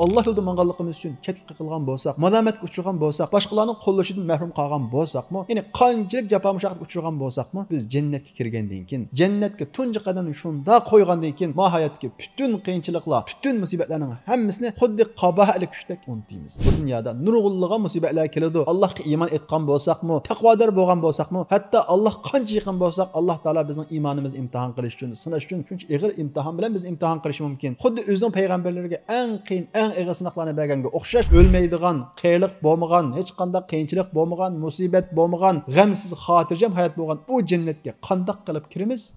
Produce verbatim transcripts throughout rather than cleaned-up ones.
ئاللا يولىدا ماڭغانلىقىمىز ئۈچۈن چەتكە قېقىلغان بولساق، مالامەتكە ئۇچرىغان بولساق، باشقىلارنىڭ قوللىشىدىن مەھرۇم قالغان بولساقمۇ، يەنى قانچىلىك جاپا مۇشەققەتكە ئۇچرىغان بولساقمۇ، بىز جەننەتكە كىرگەندىن كېيىن، جەننەتكە تۇنجى قەدەمنى شۇنداق قويغاندىن كېيىن، ماھايەتتىكى پۈتۈن قىيىنچىلىقلار، پۈتۈن مۇسىبەتلەرنىڭ ھەممىسىنى خۇددى قاباھەتلىك چۈشتەك ئۇنتۇيمىز. بۇ دۇنيادا نۇرغۇنلىغان مۇسىبەتلەر كېلىدۇ. ئاللاھقا ئىمان ئېيتقان بولساقمۇ، تەقۋادار بولغان بولساقمۇ، ھەتتا ئاللاھقا قانچە يېقىن بولساق، ئاللاھ تائالا بىزنىڭ ئىمانىمىزنى ئىمتىھان قىلىش ئۈچۈن، سىناش ئۈچۈن، شۇنچە ئېغىر ئىمتىھان بىلەن بىزنى ئىمتىھان قىلىشى مۇمكىن. خۇددى ئۆزىنىڭ پەيغەمبەرلىرىگە ئەڭ قىيىن، ئەڭ ئېغىر سىناقلارنى بەرگەنگە ئوخشاش، ئۆلمەيدىغان، قېرىلىق بولمىغان، ھېچقانداق قىيىنچىلىق بولمىغان، مۇسىبەت بولمىغان، غەمسىز، خاتىرجەم ھايات بولغان ئۇ جەننەتكە قانداق قىلىپ كىرىمىز؟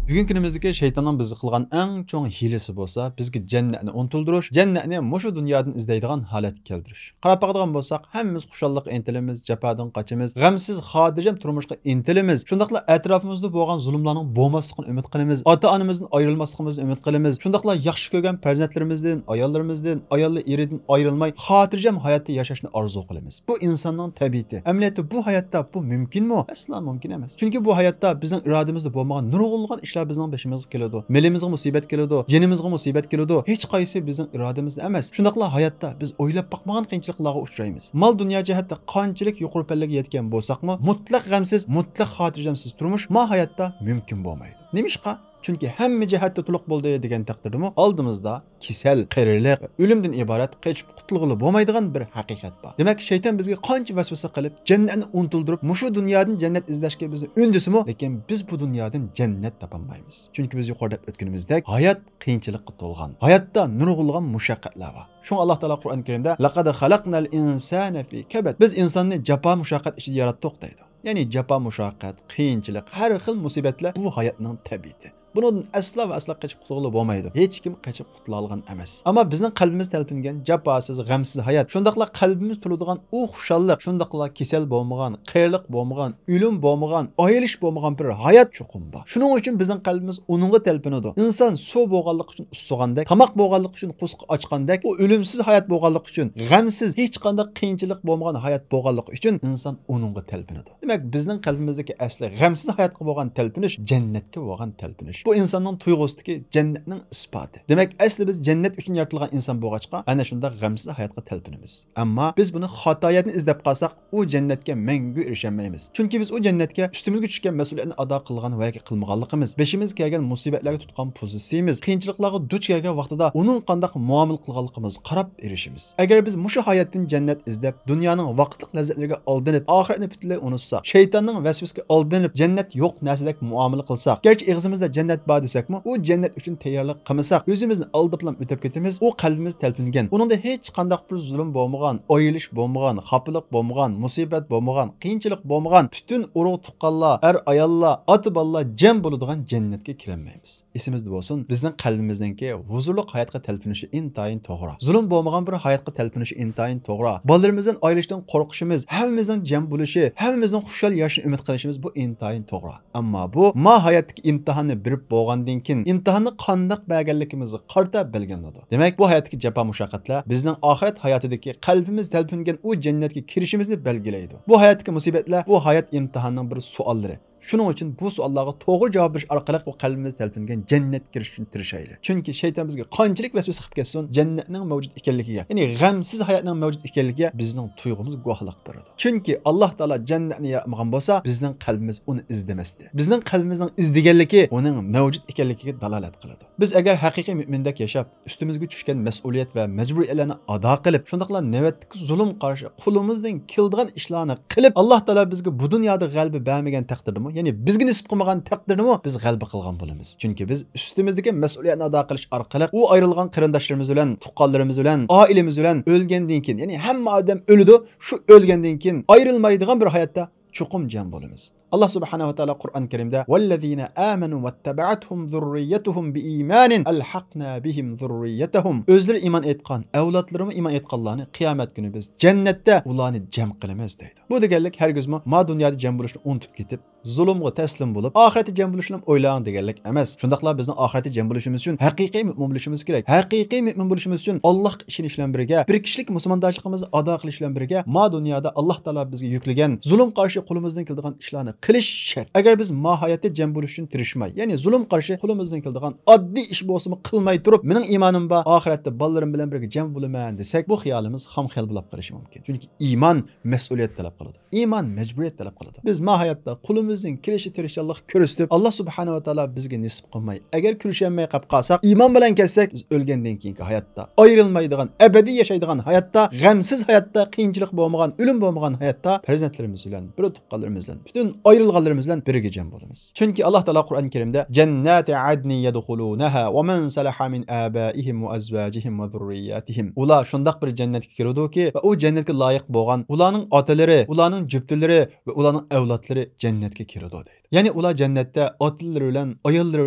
بۈگۈنكى كۈنىمىزدىكى شەيتاننىڭ بىزگە قىلغان ئەڭ چوڭ ھىيلىسى بولسا، بىزگە جەننەتنى ئۇنتۇلدۇرۇش، جەننەتنى مۇشۇ دۇنيادىن ئىزدەيدىغان ھالەتكە كەلتۈرۈش. قاراپ باقىدىغان بولساق، ھەممىمىز خۇشاللىققا ئىنتىلىمىز، جاپادىن قاچىمىز، غەمسىز، خاتىرجەم تۇرمۇشقا ئىنتىلىمىز. شۇنداقلا ئەتراپىمىزدا بولغان زۇلۇملارنىڭ بولماسلىقىنى ئۈمىد قىلىمىز، ئاتا-ئانىمىزدىن ئايرىلماسلىقىمىزنى ئۈمىد قىلىمىز. شۇنداقلا ياخشى كۆرگەن پەرزەنتلىرىمىزدىن، ئاياللىرىمىزدىن، ئايالى ئېرىدىن ئايرىلماي، خاتىرجەم ھاياتتا ياشاشنى ئارزۇ قىلىمىز. بۇ ئىنساننىڭ تەبىئىتى. ئەمەلىيەتتە بۇ ھاياتتا بۇ مۇمكىنمۇ؟ ئەسلا مۇمكىن ئەمەس. چۈنكى بۇ ھاياتتا بىزنىڭ ئىرادىمىزدە بولمىغان نۇرغۇنلىغان ئىشلار بىزنىڭ بېشىمىزغا كېلىدۇ. مېلىمىزغا مۇسىبەت كېلىدۇ، جېنىمىزغا مۇسىبەت كېلىدۇ. ھېچقايسى بىزنىڭ ئىرادىمىزدە ئەمەس. شۇنداقلا ھاياتتا بىز ئويلاپ باقمىغان قىيىنچىلىقلارغا ئۇچرايمىز. مال-دۇنيا جەھەتتە قانچىلىك يۇقىرى پەللىگە يەتكەن بولساقمۇ، مۇتلەق غەمسىز، مۇتلەق خاتىرجەمسىز تۇرمۇش ما ھاياتتا مۇمكىن بولمايدۇ. نېمىشقا؟ چۈنكى ھەممە جەھەتتە تولۇق بولدى دېگەن تەقدىردىمۇ ئالدىمىزدا كېسەل، قېرىلىق، ئۆلۈمدىن ئىبارەت قېچىپ قۇتۇلغىلى بولمايدىغان بىر ھەقىقەت بار. دېمەك، شەيتان بىزگە قانچە ۋەسۋەسە قىلىپ، جەننەتنى ئۇنتۇلدۇرۇپ، مۇشۇ دۇنيادىن جەننەت ئىزدەشكە بىزنى ئۈندىسىمۇ، لېكىن بىز بۇ دۇنيادىن جەننەت تاپالمايمىز. چۈنكى بىز يۇقىرىدا دەپ ئۆتكىنىمىزدەك، ھايات قىيىنچىلىققا تولغان. ھاياتتا نۇرغۇنلىغان مۇشەققەتلەر بار. شۇڭا ئاللا تائالا قۇرئان كەرىمدە، لەقەد خەلەقنەل ئىنسانە فى كەبەد. بىز ئىنساننى جاپا مۇشەققەت ئىچىدە ياراتتۇق دەيدۇ. يەنى جاپا مۇشەققەت، قىيىنچىلىق، ھەر خىل مۇسىبەتلەر بۇ ھاياتنىڭ تەبىئىتى. بۇنىڭدىن ئەسلا ۋە ئەسلا قېچىپ قۇتۇلغىلى بولمايدۇ. ھېچكىم قېچىپ قۇتۇلالىغان ئەمەس. ئەمما بىزنىڭ قەلبىمىز تەلپۈنگەن جاپاسىز، غەمسىز ھايات، شۇنداقلا قەلبىمىز تولىدىغان ئۇ خۇشاللىق، شۇنداقلا كېسەل بولمىغان، قېرىلىق بولمىغان، ئۆلۈم بولمىغان، ئايرىلىش بولمىغان بىر ھايات چوقۇم بار. شۇنىڭ ئۈچۈن بىزنىڭ قەلبىمىز ئۇنىڭغا تەلپۈنىدۇ. ئىنسان سۇ بولغانلىقى ئۈچۈن ئۇسسىغاندەك، تاماق بولغانلىقى ئۈچۈن قورسىقى ئاچقاندەك، ئۇ ئۆلۈمسىز ھايات بولغانلىقى ئۈچۈن، غەمسىز، ھېچقانداق قىيىنچىلىق بولمىغان ھايات بولغانلىقى ئۈچۈن ئىنسان ئۇنىڭغا تەلپۈنىدۇ. دېمەك، بىزنىڭ قەلبىمىزدىكى ئەسلى غەمسىز ھاياتقا بولغان تەلپۈنۈش جەننەتكە بولغان تەلپۈنۈش. بۇ ئىنساننىڭ تۇيغۇسىدىكى جەننەتنىڭ ئىسپاتى. دېمەك، ئەسلى بىز جەننەت ئۈچۈن يارىتىلغان ئىنسان بولغاچقا، ئەنە شۇنداق غەمسىز ھاياتقا تەلپۈنىمىز. ئەمما بىز بۇنى خاتا يەردىن ئىزدەپ قالساق، ئۇ جەننەتكە مەڭگۈ ئېرىشەلمەيمىز. چۈنكى بىز ئۇ جەننەتكە ئۈستىمىزگە چۈشكەن مەسئۇلىيەتنى ئادا قىلغان ۋە ياكى قىلمىغانلىقىمىز، بېشىمىزغا كەلگەن مۇسىبەتلەرگە تۇتقان پوزىتسىيىمىز، قىيىنچىلىقلارغا دۇچ كەلگەن ۋاقتىدا ئۇنىڭغا قانداق مۇئامىلە قىلغانلىقىمىزغا قاراپ ئېرىشىمىز. ئەگەر بىز مۇشۇ ھاياتتىن جەننەت ئىزدەپ، دۇنيانىڭ ۋاقىتلىق لەززەتلىرىگە ئالدىنىپ، ئاخىرەتنى پۈتۈنلەي ئۇنتۇساق، شەيتاننىڭ ۋەسۋىسىگە ئالدىنىپ، جەننەت يوق نەرسىدەك مۇئامىلە قىلساق، گەرچە ئېغىزىمىزدا جەننەت بار دېسەكمۇ، ئۇ جەننەت ئۈچۈن تەييارلىق قىلمىساق، ئۆزىمىزنى ئالداپلا ئۆتۈپ كېتىمىز. ئۇ قەلبىمىز تەلپۈنگەن، ئۇنىڭدا ھېچقانداق بىر زۇلۇم بولمىغان، ئايرىلىش بولمىغان، خاپىلىق بولمىغان، مۇسىبەت بولمىغان، قىيىنچىلىق بولمىغان، پۈتۈن ئۇرۇق-تۇغقانلار، ئەر-ئاياللار، ئاتا-بالىلار جەم بولىدىغان جەننەتكە كىرەلمەيمىز. ئېسىمىزدە بولسۇن، بىزنىڭ قەلبىمىزنىڭكى ھۇزۇرلۇق ھاياتقا تەلپۈنۈشى ئىنتايىن توغرا. زۇلۇم بولمىغان بىر ھاياتقا تەلپۈنۈشى ئىنتايىن توغرا. بالىلىرىمىزدىن ئايرىلىشتىن قورقۇشىمىز، ھەممىمىزنىڭ جەم بولۇشى، ھەممىمىزنىڭ خۇشال ياشىشىنى ئۈمىد قىلىشىمىز، بۇ ئىنتايىن توغرا. ئەمما بۇ ما ھاياتتىكى ئىمتىھاننى بېرىپ بولغاندىن كېيىن، ئىمتىھاننى قانداق بەرگەنلىكىمىزگە قارىتا بەلگىلىنىدۇ. دېمەك، بۇ ھاياتتىكى جاپا مۇشەققەتلەر بىزنىڭ ئاخىرەت ھاياتىدىكى قەلبىمىز تەلپۈنگەن ئۇ جەننەتكە كىرىشىمىزنى بەلگىلەيدۇ. بۇ ھاياتتىكى مۇسىبەتلەر بۇ ھايات ئىمتىھانىنىڭ بىر سوئاللىرى. شۇنىڭ ئۈچۈن بۇ سوئاللارغا توغرا جاۋاب بېرىش ئارقىلىق بۇ قەلبىمىز تەلپۈنگەن جەننەتكە كىرىش ئۈچۈن تىرىشايلى. چۈنكى شەيتان بىزگە قانچىلىك ۋەسۋەسە قىلىپ كەتسۇن، جەننەتنىڭ مەۋجۇت ئىكەنلىكىگە، يەنى غەمسىز ھاياتنىڭ مەۋجۇت ئىكەنلىكىگە بىزنىڭ تۇيغۇمىز گۇۋاھلىق بېرىدۇ. چۈنكى ئاللا تائالا جەننەتنى ياراتمىغان بولسا، بىزنىڭ قەلبىمىز ئۇنى ئىزدىمەستى. بىزنىڭ قەلبىمىزنىڭ ئىزدىگەنلىكى ئۇنىڭ مەۋجۇت ئىكەنلىكىگە دالالەت قىلىدۇ. بىز ئەگەر ھەقىقىي مۆمىندەك ياشاپ، ئۈستىمىزگە چۈشكەن مەسئۇلىيەت ۋە مەجبۇرىيەتلەرنى ئادا قىلىپ، شۇنداقلا نۆۋەتتىكى زۇلۇم قارشى قولىمىزدىن كېلىدىغان ئىشلارنى قىلىپ، ئاللا تائالا بىزگە بۇ دۇنيادا غەلىبە بەرمىگەن تەقدىردىمۇ، يەنى بىزگە نېسىپ قىلمىغان تەقدىردىمۇ بىز غەلىبە قىلغان بولىمىز. چۈنكى بىز ئۈستىمىزدىكى مەسئۇلىيەتنى ئادا قىلىش ئارقىلىق ئۇ ئايرىلغان قېرىنداشلىرىمىز بىلەن، تۇغقانلىرىمىز بىلەن، ئائىلىمىز بىلەن ئۆلگەندىن كېيىن، يەنى ھەممە ئادەم ئۆلىدۇ، شۇ ئۆلگەندىن كېيىن ئايرىلمايدىغان بىر ھاياتتا چوقۇم جەم بولىمىز. ئاللا سۇبھانەھۇ ۋە تائالا قۇرئان كەرىمدە، «والذين آمنوا واتبعتهم ذريتهم بإيمان ألحقنا بهم ذريتهم.» ئۆزلىرى ئىمان ئېيتقان، ئەۋلادلىرىمۇ ئىمان ئېيتقانلارنى قىيامەت كۈنى بىز جەننەتتە ئۇلارنى جەم قىلىمىز دەيدۇ. بۇ دېگەنلىك ھەرگىزمۇ ما دۇنيادا جەم بولۇشنى ئۇنتۇپ كېتىپ، زۇلۇمغا تەسلىم بولۇپ، ئاخىرەتتە جەم بولۇشنى ئويلاڭ دېگەنلىك ئەمەس. شۇنداقلا بىزنىڭ ئاخىرەتتە جەم بولۇشىمىز ئۈچۈن ھەقىقىي مۆمىن بولۇشىمىز كېرەك. ھەقىقىي مۆمىن بولۇشىمىز ئۈچۈن ئاللاھقا ئىشىنىش بىلەن بىرگە، بىر كىشىلىك مۇسۇلمانداشلىقىمىزنى ئادا قىلىش بىلەن بىرگە، ما دۇنيادا ئاللا تائالا بىزگە يۈكلىگەن زۇلۇم قارشى قولىمىزدىن كېلىدىغان ئىشلارنى قىلىش شەرت. ئەگەر بىز ماھىيەتتە جەم بولۇش ئۈچۈن تىرىشماي، يەنى زۇلۇم قارشى قولىمىزدىن كېلىدىغان ئاددىي ئىش بولسىمۇ قىلماي تۇرۇپ، مېنىڭ ئىمانىم بار، ئاخىرەتتە بالىلىرىم بىلەن بىرگە جەم بولىمەن دېسەك، بۇ خىيالىمىز خام خىيال بولاپ قېلىشى مۇمكىن. چۈنكى ئىمان مەسئۇلىيەت تەلەپ قىلىدۇ. ئىمان مەجبۇرىيەت تەلەپ قىلىدۇ. بىز ماھىيەتتە قولىمىزدىن كېلىشىچە تىرىشچانلىق كۆرسىتىپ، ئاللا سۇبھانەھۇ ۋە تائالا بىزگە نېسىپ قىلماي، ئەگەر كۆرۈشەلمەي قاپ قالساق، ئىمان بىلەن كەتسەك، بىز ئۆلگەندىن كېيىنكى ھاياتتا، ئايرىلمايدىغان، ئەبەدىي ياشايدىغان ھاياتتا، غەمسىز ھاياتتا، قىيىنچىلىق بولمىغان، ئۆلۈم بولمىغان ھاياتتا پەرزەنتلىرىمىز بىلەن، بىر تۇغقانلىرىمىز بىلەن، پۈتۈن ئايرىلغانلىرىمىز بىلەن بىرگە جەم بولىمىز. چۈنكى ئاللا تائالا قۇرئان كەرىمدە، جەنناتى ئەدنى يەدخۇلۇنەھا ۋە مەن سەلەھە مىن ئابائىھىم ۋە ئەزۋاجىھىم ۋە زۇررىياتىھىم. ئۇلار شۇنداق بىر جەننەتكە كىرىدۇكى، ۋە ئۇ جەننەتكە لايىق بولغان ئۇلارنىڭ ئاتىلىرى، ئۇلارنىڭ جۈپتىلىرى ۋە ئۇلارنىڭ ئەۋلادلىرى جەننەتكە كىرىدۇ دەيدۇ. يەنى ئۇلار جەننەتتە ئاتىلىرى بىلەن، ئاياللىرى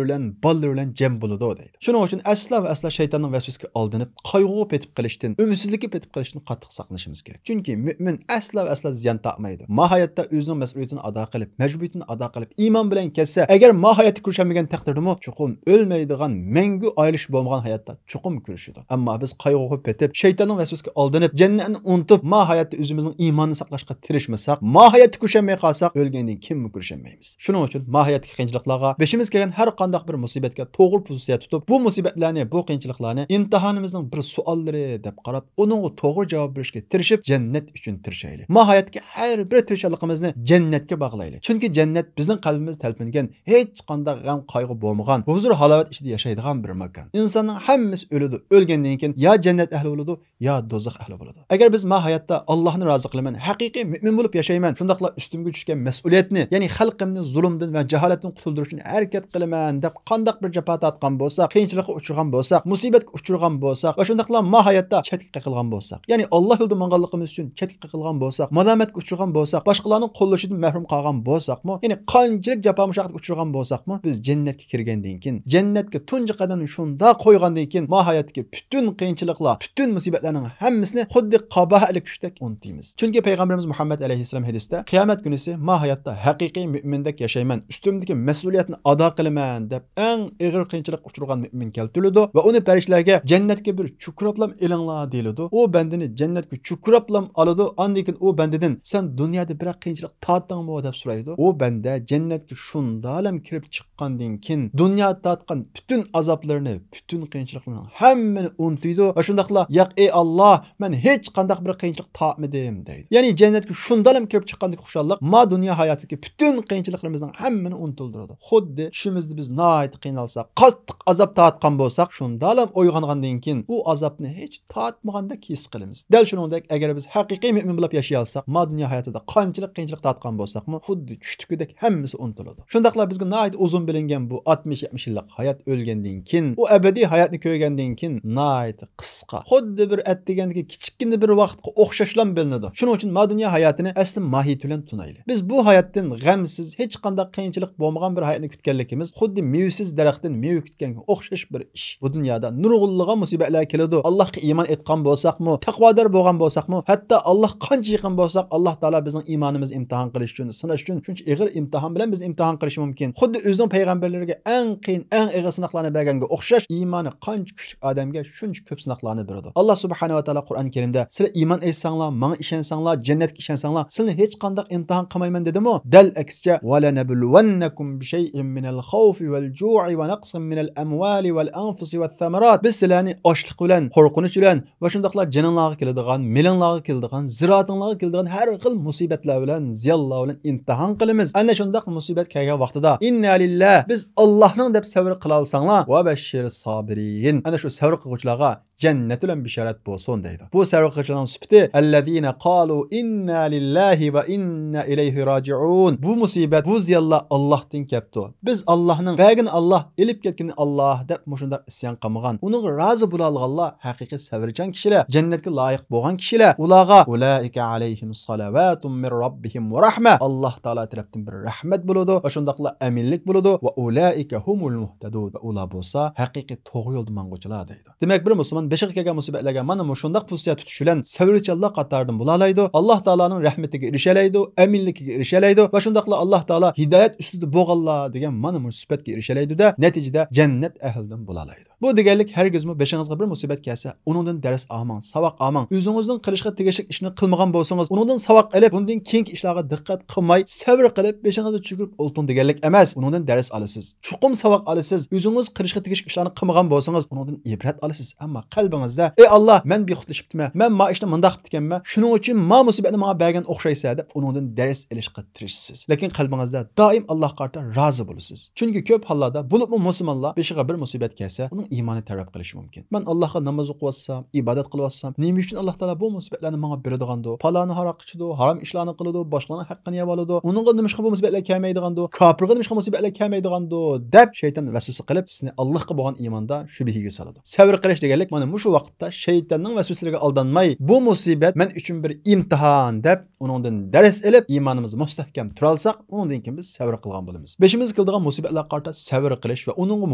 بىلەن، بالىلىرى بىلەن جەم بولىدۇ دەيدۇ. شۇنىڭ ئۈچۈن ئەسلا ۋە ئەسلا شەيتاننىڭ ۋەسۋەسىگە ئالدىنىپ، قايغۇغا پېتىپ قېلىشتىن، ئۈمىدسىزلىككە پېتىپ قېلىشتىن قاتتىق ساقلىنىشىمىز كېرەك. چۈنكى مۆمىن ئەسلا ۋە ئەسلا زىيان تارتمايدۇ. ماھىيەتتە ئۆزىنىڭ مەسئۇلىيىتىنى ئادا قىلىپ، مەجبۇرىيىتىنى ئادا قىلىپ، ئىمان بىلەن كەتسە، ئەگەر ماھىيەتتە كۆرۈشەلمىگەن تەقدىردىمۇ، چوقۇم ئۆلمەيدىغان، مەڭگۈ ئايرىلىش بولمىغان ھاياتتا چوقۇم كۆرۈشىدۇ. ئەمما بىز قايغۇغا پېتىپ، شەيتاننىڭ ۋەسۋەسىگە ئالدىنىپ، جەننەتنى ئۇنتۇپ، ماھىيەتتە ئۆزىمىزنىڭ ئىمانىنى ساقلاشقا تىرىشمىساق، ماھىيەتتە كۆرۈشەلمەي قالساق، ئۆلگەندىن كېيىنمۇ كۆرۈشەلمەيمىز. شۇنىڭ ئۈچۈن ماھىيەتتىكى قىيىنچىلىقلارغا، بېشىمىزغا كەلگەن ھەر قانداق بىر مۇسىبەتكە توغرا پوزىتسىيە تۇتۇپ، بۇ مۇسىبەتلەرنى، بۇ قىيىنچىلىقلارنى ئىمتىھانىمىزنىڭ بىر سوئاللىرى دەپ قاراپ، ئۇنىڭغا توغرا جاۋاب بېرىشكە تىرىشىپ، جەننەت ئۈچۈن تىرىشايلى. ماھىيەتتىكى ھەر بىر تىرىشچانلىقىمىزنى جەننەتكە باغلايلى. چۈنكى جەننەت بىزنىڭ قەلبىمىزدە تەلپۈنگەن، ھېچقانداق غەم-قايغۇ بولمىغان، ھۇزۇر-ھالاۋەت ئىچىدە ياشايدىغان بىر ماكان. ئىنساننىڭ ھەممىسى ئۆلىدۇ. ئۆلگەندىن كېيىن يا جەننەت ئەھلى بولىدۇ، يا دوزاخ ئەھلى بولىدۇ. ئەگەر بىز ما ھاياتتا ئاللاھنى رازى قىلىمەن، ھەقىقىي مۆمىن بولۇپ ياشايمەن، شۇنداقلا ئۈستۈمگە چۈشكەن مەسئۇلىيەتنى، يەنى خەلقىمنى زۇلۇمدىن ۋە جاھالەتتىن قۇتۇلدۇرۇشنى ھەرىكەت قىلىمەن دەپ قانداق بىر جاپا تارتقان بولساق، قىيىنچىلىققا ئۇچرىغان بولساق، مۇسىبەتكە ئۇچرىغان بولساق ۋە شۇنداقلا ما ھاياتتا چەتكە قېقىلغان بولساق، يەنى ئاللا يولىدا ماڭغانلىقىمىز ئۈچۈن چەتكە قېقىلغان بولساق، مالامەتكە ئۇچرىغان بولساق، باشقىلارنىڭ قوللىشىدىن مەھرۇم قالغان بولساقمۇ، يەنى قانچىلىك جاپا مۇشەققەتكە ئۇچرىغان بولساقمۇ، بىز جەننەتكە كىرگەندىن كېيىن، جەننەتكە تۇنجى قەدەمنى شۇنداق قويغاندىن كېيىن، ما ھاياتتىكى پۈتۈن قىيىنچىلىقلار، پۈتۈن مۇسىبەتلەرنىڭ ھەممىسىنى خۇددى قاباھەتلىك چۈشتەك ئۇنتۇيمىز. چۈنكى پەيغەمبىرىمىز مۇھەممەد ئەلەيھىسسالام ھەدىستە، قىيامەت كۈنىسى ما ھاياتتا ھەقىقىي مۆمىندەك ياشايمەن، ئۈستۈمدىكى مەسئۇلىيەتنى ئادا قىلىمەن دەپ، ئەڭ ئېغىر قىيىنچىلىققا ئۇچرىغان مۆمىن كەلتۈرۈلىدۇ ۋە ئۇنى پەرىشتىلەرگە جەننەتكە بىر چۇكراپلام ئېلىڭلار دېيىلىدۇ. ئۇ بەندىنى جەننەتكە چۇكراپلام ئالىدۇ. ئاندىن كېيىن ئۇ بەندىدىن، سەن دۇنيادا بىرەر قىيىنچىلىق تارتتىڭمۇ دەپ سورايدۇ. ئۇ بەندە جەننەتكە شۇندالام كىرىپ چىققاندىن كېيىن، دۇنيادا تارتقان پۈتۈن ئازابلىرىنى، پۈتۈن قىيىنچىلىقلىرىنىڭ ھەممىنى ئۇنتۇيدۇ ۋە شۇنداقلا، ياق، ئەي ئاللا، مەن ھېچقانداق بىر قىيىنچىلىق تارتمىدىم دەيدۇ. يەنى جەننەتكە شۇندالام كىرىپ چىققاندىكى خۇشاللىق ما دۇنيا ھاياتىدىكى پۈتۈن قىيىنچىلىقلىرىمىزنىڭ ھەممىنى ئۇنتۇلدۇرىدۇ. خۇددى چۈشىمىزدە بىز ناھايىتى قىينالساق، قاتتىق ئازاب تارتقان بولساق، شۇندالام ئويغانغاندىن كېيىن ئۇ ئازابنى ھېچ تارتمىغاندەك ھېس قىلىمىز. دەل شۇنىڭدەك، ئەگەر بىز ھەقىقىي مۆمىن بولۇپ ياشىيالساق، ما دۇنيا ھاياتىدا قانچىلىك قىيىنچىلىق تارتقان بولساقمۇ، خۇددى چۈشتىكىدەك ھەممىسى ئۇنتۇلىدۇ. شۇنداقلا بىزگە ناھايىتى ئۇزۇن بىلىنگەن بۇ ئاتمىش يەتمىش يىللىق ھايات ئۆلگەندىن كېيىن، ئۇ ئەبەدىي ھاياتنى كۆرگەندىن كېيىن ناھايىتى قىسقا، خۇددى بىر ئەتىگەندىكى كىچىككىنە بىر ۋاقىتقا ئوخشاشلا بىلىنىدۇ. شۇنىڭ ئۈچۈن ما دۇنيا ھاياتىنى ئەسلى ماھىيىتى بىلەن تونۇيلى. بىز بۇ ھاياتتىن غەمسىز، ھېچقانداق قىيىنچىلىق بولمىغان بىر ھاياتنى كۈتكەنلىكىمىز خۇددى مېۋىسىز دەرەختىن مېۋە كۈتكەنگە ئوخشاش بىر ئىش. بۇ دۇنيادا نۇرغۇنلىغان مۇسىبەتلەر كېلىدۇ. ئاللاھقا ئىمان ئېيتقان بولساقمۇ، تەقۋادار بولغان بولساقمۇ، ھەتتا ئاللاھقا قانچە يېقىن بولساق، ئاللاھ تائالا بىزنىڭ ئىمانىمىزنى ئىمتىھان قىلىش ئۈچۈن، سىناش ئۈچۈن شۇنچە ئېغىر ئىمتىھان بىلەن بىزنى ئىمتىھان قىلىشى مۇمكىن. خۇددى ئۆزىنىڭ پەيغەمبەرلىرىگە ئەڭ قىيىن، ئەڭ ئېغىر سىناقلارنى بەرگەنگە ئوخشاش، ئىمانى قانچە كۈچلۈك ئادەمگە شۇنچە كۆپ سىناقلارنى بېرىدۇ. ئاللاھ سۇبھانەھۇ ۋە تائالا قۇرئان كەرىمدە، سىلەر ئىمان ئېيتساڭلار، ماڭا ئىشەنسەڭلار، جەننەتكە ئىشەنسەڭلار، سىلىنى ھېچقانداق ئىمتىھان قىلمايمەن دېدىمۇ؟ دەل ئەكسىچە، ولنبلونكم بشيء من الخوف والجوع ونقص من الأموال والأنفس والثمرات. بىز سىلەرنى ئاچلىق بىلەن، قورقۇنچ بىلەن ۋە شۇنداقلا جېنىڭلارغا كېلىدىغان، مېلىڭلارغا كېلىدىغان، زىرائىتىڭلارغا كېلىدىغان ھەر خىل مۇسىبەتلەر بىلەن، زىيانلار بىلەن ئىمتىھان قىلىمىز. ئەنە شۇنداق مۇسىبەت كەلگەن ۋاقتىدا، إنا لله، بىز ئاللاھنىڭ دەپ سەۋر قىلالىساڭلار، وبشر الصابرين، ئەنە شۇ سەۋر قىلغۇچىلارغا جەننەت بىلەن بېشارەت بولسۇن دەيدۇ. بۇ سەۋر قىلغۇچىلارنىڭ سۈپىتى، الذين قالوا إنا لله وإنا إليه راجعون. بۇ مۇسىبەت، بۇ زىيانلار ئاللاھتىن كەپتۇ. بىز ئاللاھنىڭ، بەرگىنى ئاللاھ، ئېلىپ كەتكىنى ئاللاھ دەپ مۇشۇنداق ئىسيان قىلمىغان، ئۇنىڭغا رازى بولالىغانلار ھەقىقىي سەۋرچان كىشىلەر، جەننەتكە لايىق بولغان كىشىلەر. ئۇلارغا، أولئك عليهم صلوات من ربهم ورحمة، ئاللاھ تائالا تەرەپتىن بىر رەھمەت بولىدۇ ۋە شۇنداقلا ئەمىنلىك بولىدۇ. وأولئك هم المهتدون، ۋە ئۇلار بولسا ھەقىقىي توغرا يولدا ماڭغۇچىلار دەيدۇ. دېمەك، بىر مۇسۇلمان بېشىغا كەلگەن مۇسىبەتلەرگە مانا مۇشۇنداق پوزىتسىيە تۇتۇش بىلەن، سەۋرچانلار قاتارىدىن بولالايدۇ، ئاللاھ تائالانىڭ رەھمىتىگە ئېرىشەلەيدۇ، ئەمىنلىكىگە ئېرىشەلەيدۇ ۋە شۇنداقلا ئاللاھ تائالا ھىدايەت ئۈستىدە بولغانلار دېگەن مانا مۇشۇ سۈپەتكە ئېرىشەلەيدۇ-دە، نەتىجىدە جەننەت ئەھلىدىن بولالايدۇ. بۇ دېگەنلىك، ھەرگىزمۇ بېشىڭىزغا بىر مۇسىبەت كەلسە، ئۇنىڭدىن دەرس ئالماڭ، ساۋاق ئالماڭ. ئۆزىڭىزنىڭ قىلىشقا تېگىشلىك ئىشنى قىلمىغان بولسىڭىز، ئۇنىڭدىن ساۋاق ئېلىپ، بۇندىن كېيىنكى ئىشلارغا دىققەت قىلماي، سەۋر قىلىپ، بېشىڭىزنى چۈشۈرۈپ ئولتۇرۇڭ دېگەنلىك ئەمەس. ئۇنىڭدىن دەرس ئالىسىز. چوقۇم ساۋاق ئالىسىز. ئۆزىڭىز قىلىشقا تېگىشلىك ئىشلارنى قىلمىغان بولسىڭىز، ئۇنىڭدىن ئىبرەت ئالىسىز. ئەمما قەلبىڭىزدە، ئەي ئاللا، مەن بىخۇدلىشىپتىمەن، مەن ما ئىشنى مۇنداق قىپتىكەنمەن، شۇنىڭ ئۈچۈن ما مۇسىبەتنى ماڭا بەرگەن ئوخشايسەن دەپ، ئۇنىڭدىن دەرس ئېلىشقا تىرىشىسىز. لېكىن قەلبىڭىزدە دائىم ئاللاھقا قارىتا رازى بولىسىز. چۈنكى كۆپ ھاللاردا، بولۇپمۇ مۇسۇلمانلار بېشىغا بىر مۇسىبەت كەلسە، ئۇنىڭ ئىمانى تەۋرەپ قېلىشى مۇمكىن. مەن ئاللاھقا ناماز ئوقۇۋاتسام، ئىبادەت قىلىۋاتسام، نېمە ئۈچۈن ئاللاھ تائالا بۇ مۇسىبەتلەرنى ماڭا بېرىدىغاندۇ؟ پالانى ھاراق ئىچىدۇ، ھارام ئىشلارنى قىلىدۇ، باشقىلارنىڭ ھەققىنى يەۋالىدۇ. ئۇنىڭغا نېمىشقا بۇ مۇسىبەتلەر كەلمەيدىغاندۇ؟ كاپىرغا نېمىشقا مۇسىبەتلەر كەلمەيدىغاندۇ؟ دەپ شەيتان ۋەسۋەسە قىلىپ، سىزنى ئاللاھقا بولغان ئىماندا شۈبھىگە سالىدۇ. سەۋر قىلىش دېگەنلىك مانا مۇشۇ ۋاقىتتا شەيتاننىڭ ۋەسۋەسىلىرىگە ئالدانماي، بۇ مۇسىبەت مەن ئۈچۈن بىر ئىمتىھان دەپ، ئۇنىڭدىن دەرس ئېلىپ، ئىمانىمىز مۇستەھكەم تۇرالىساق، ئۇنىڭدىن كېيىن بىز سەۋر قىلغان بولىمىز. بېشىمىزغا كېلىدىغان مۇسىبەتلەرگە قارىتا سەۋر قىلىش ۋە ئۇنىڭغا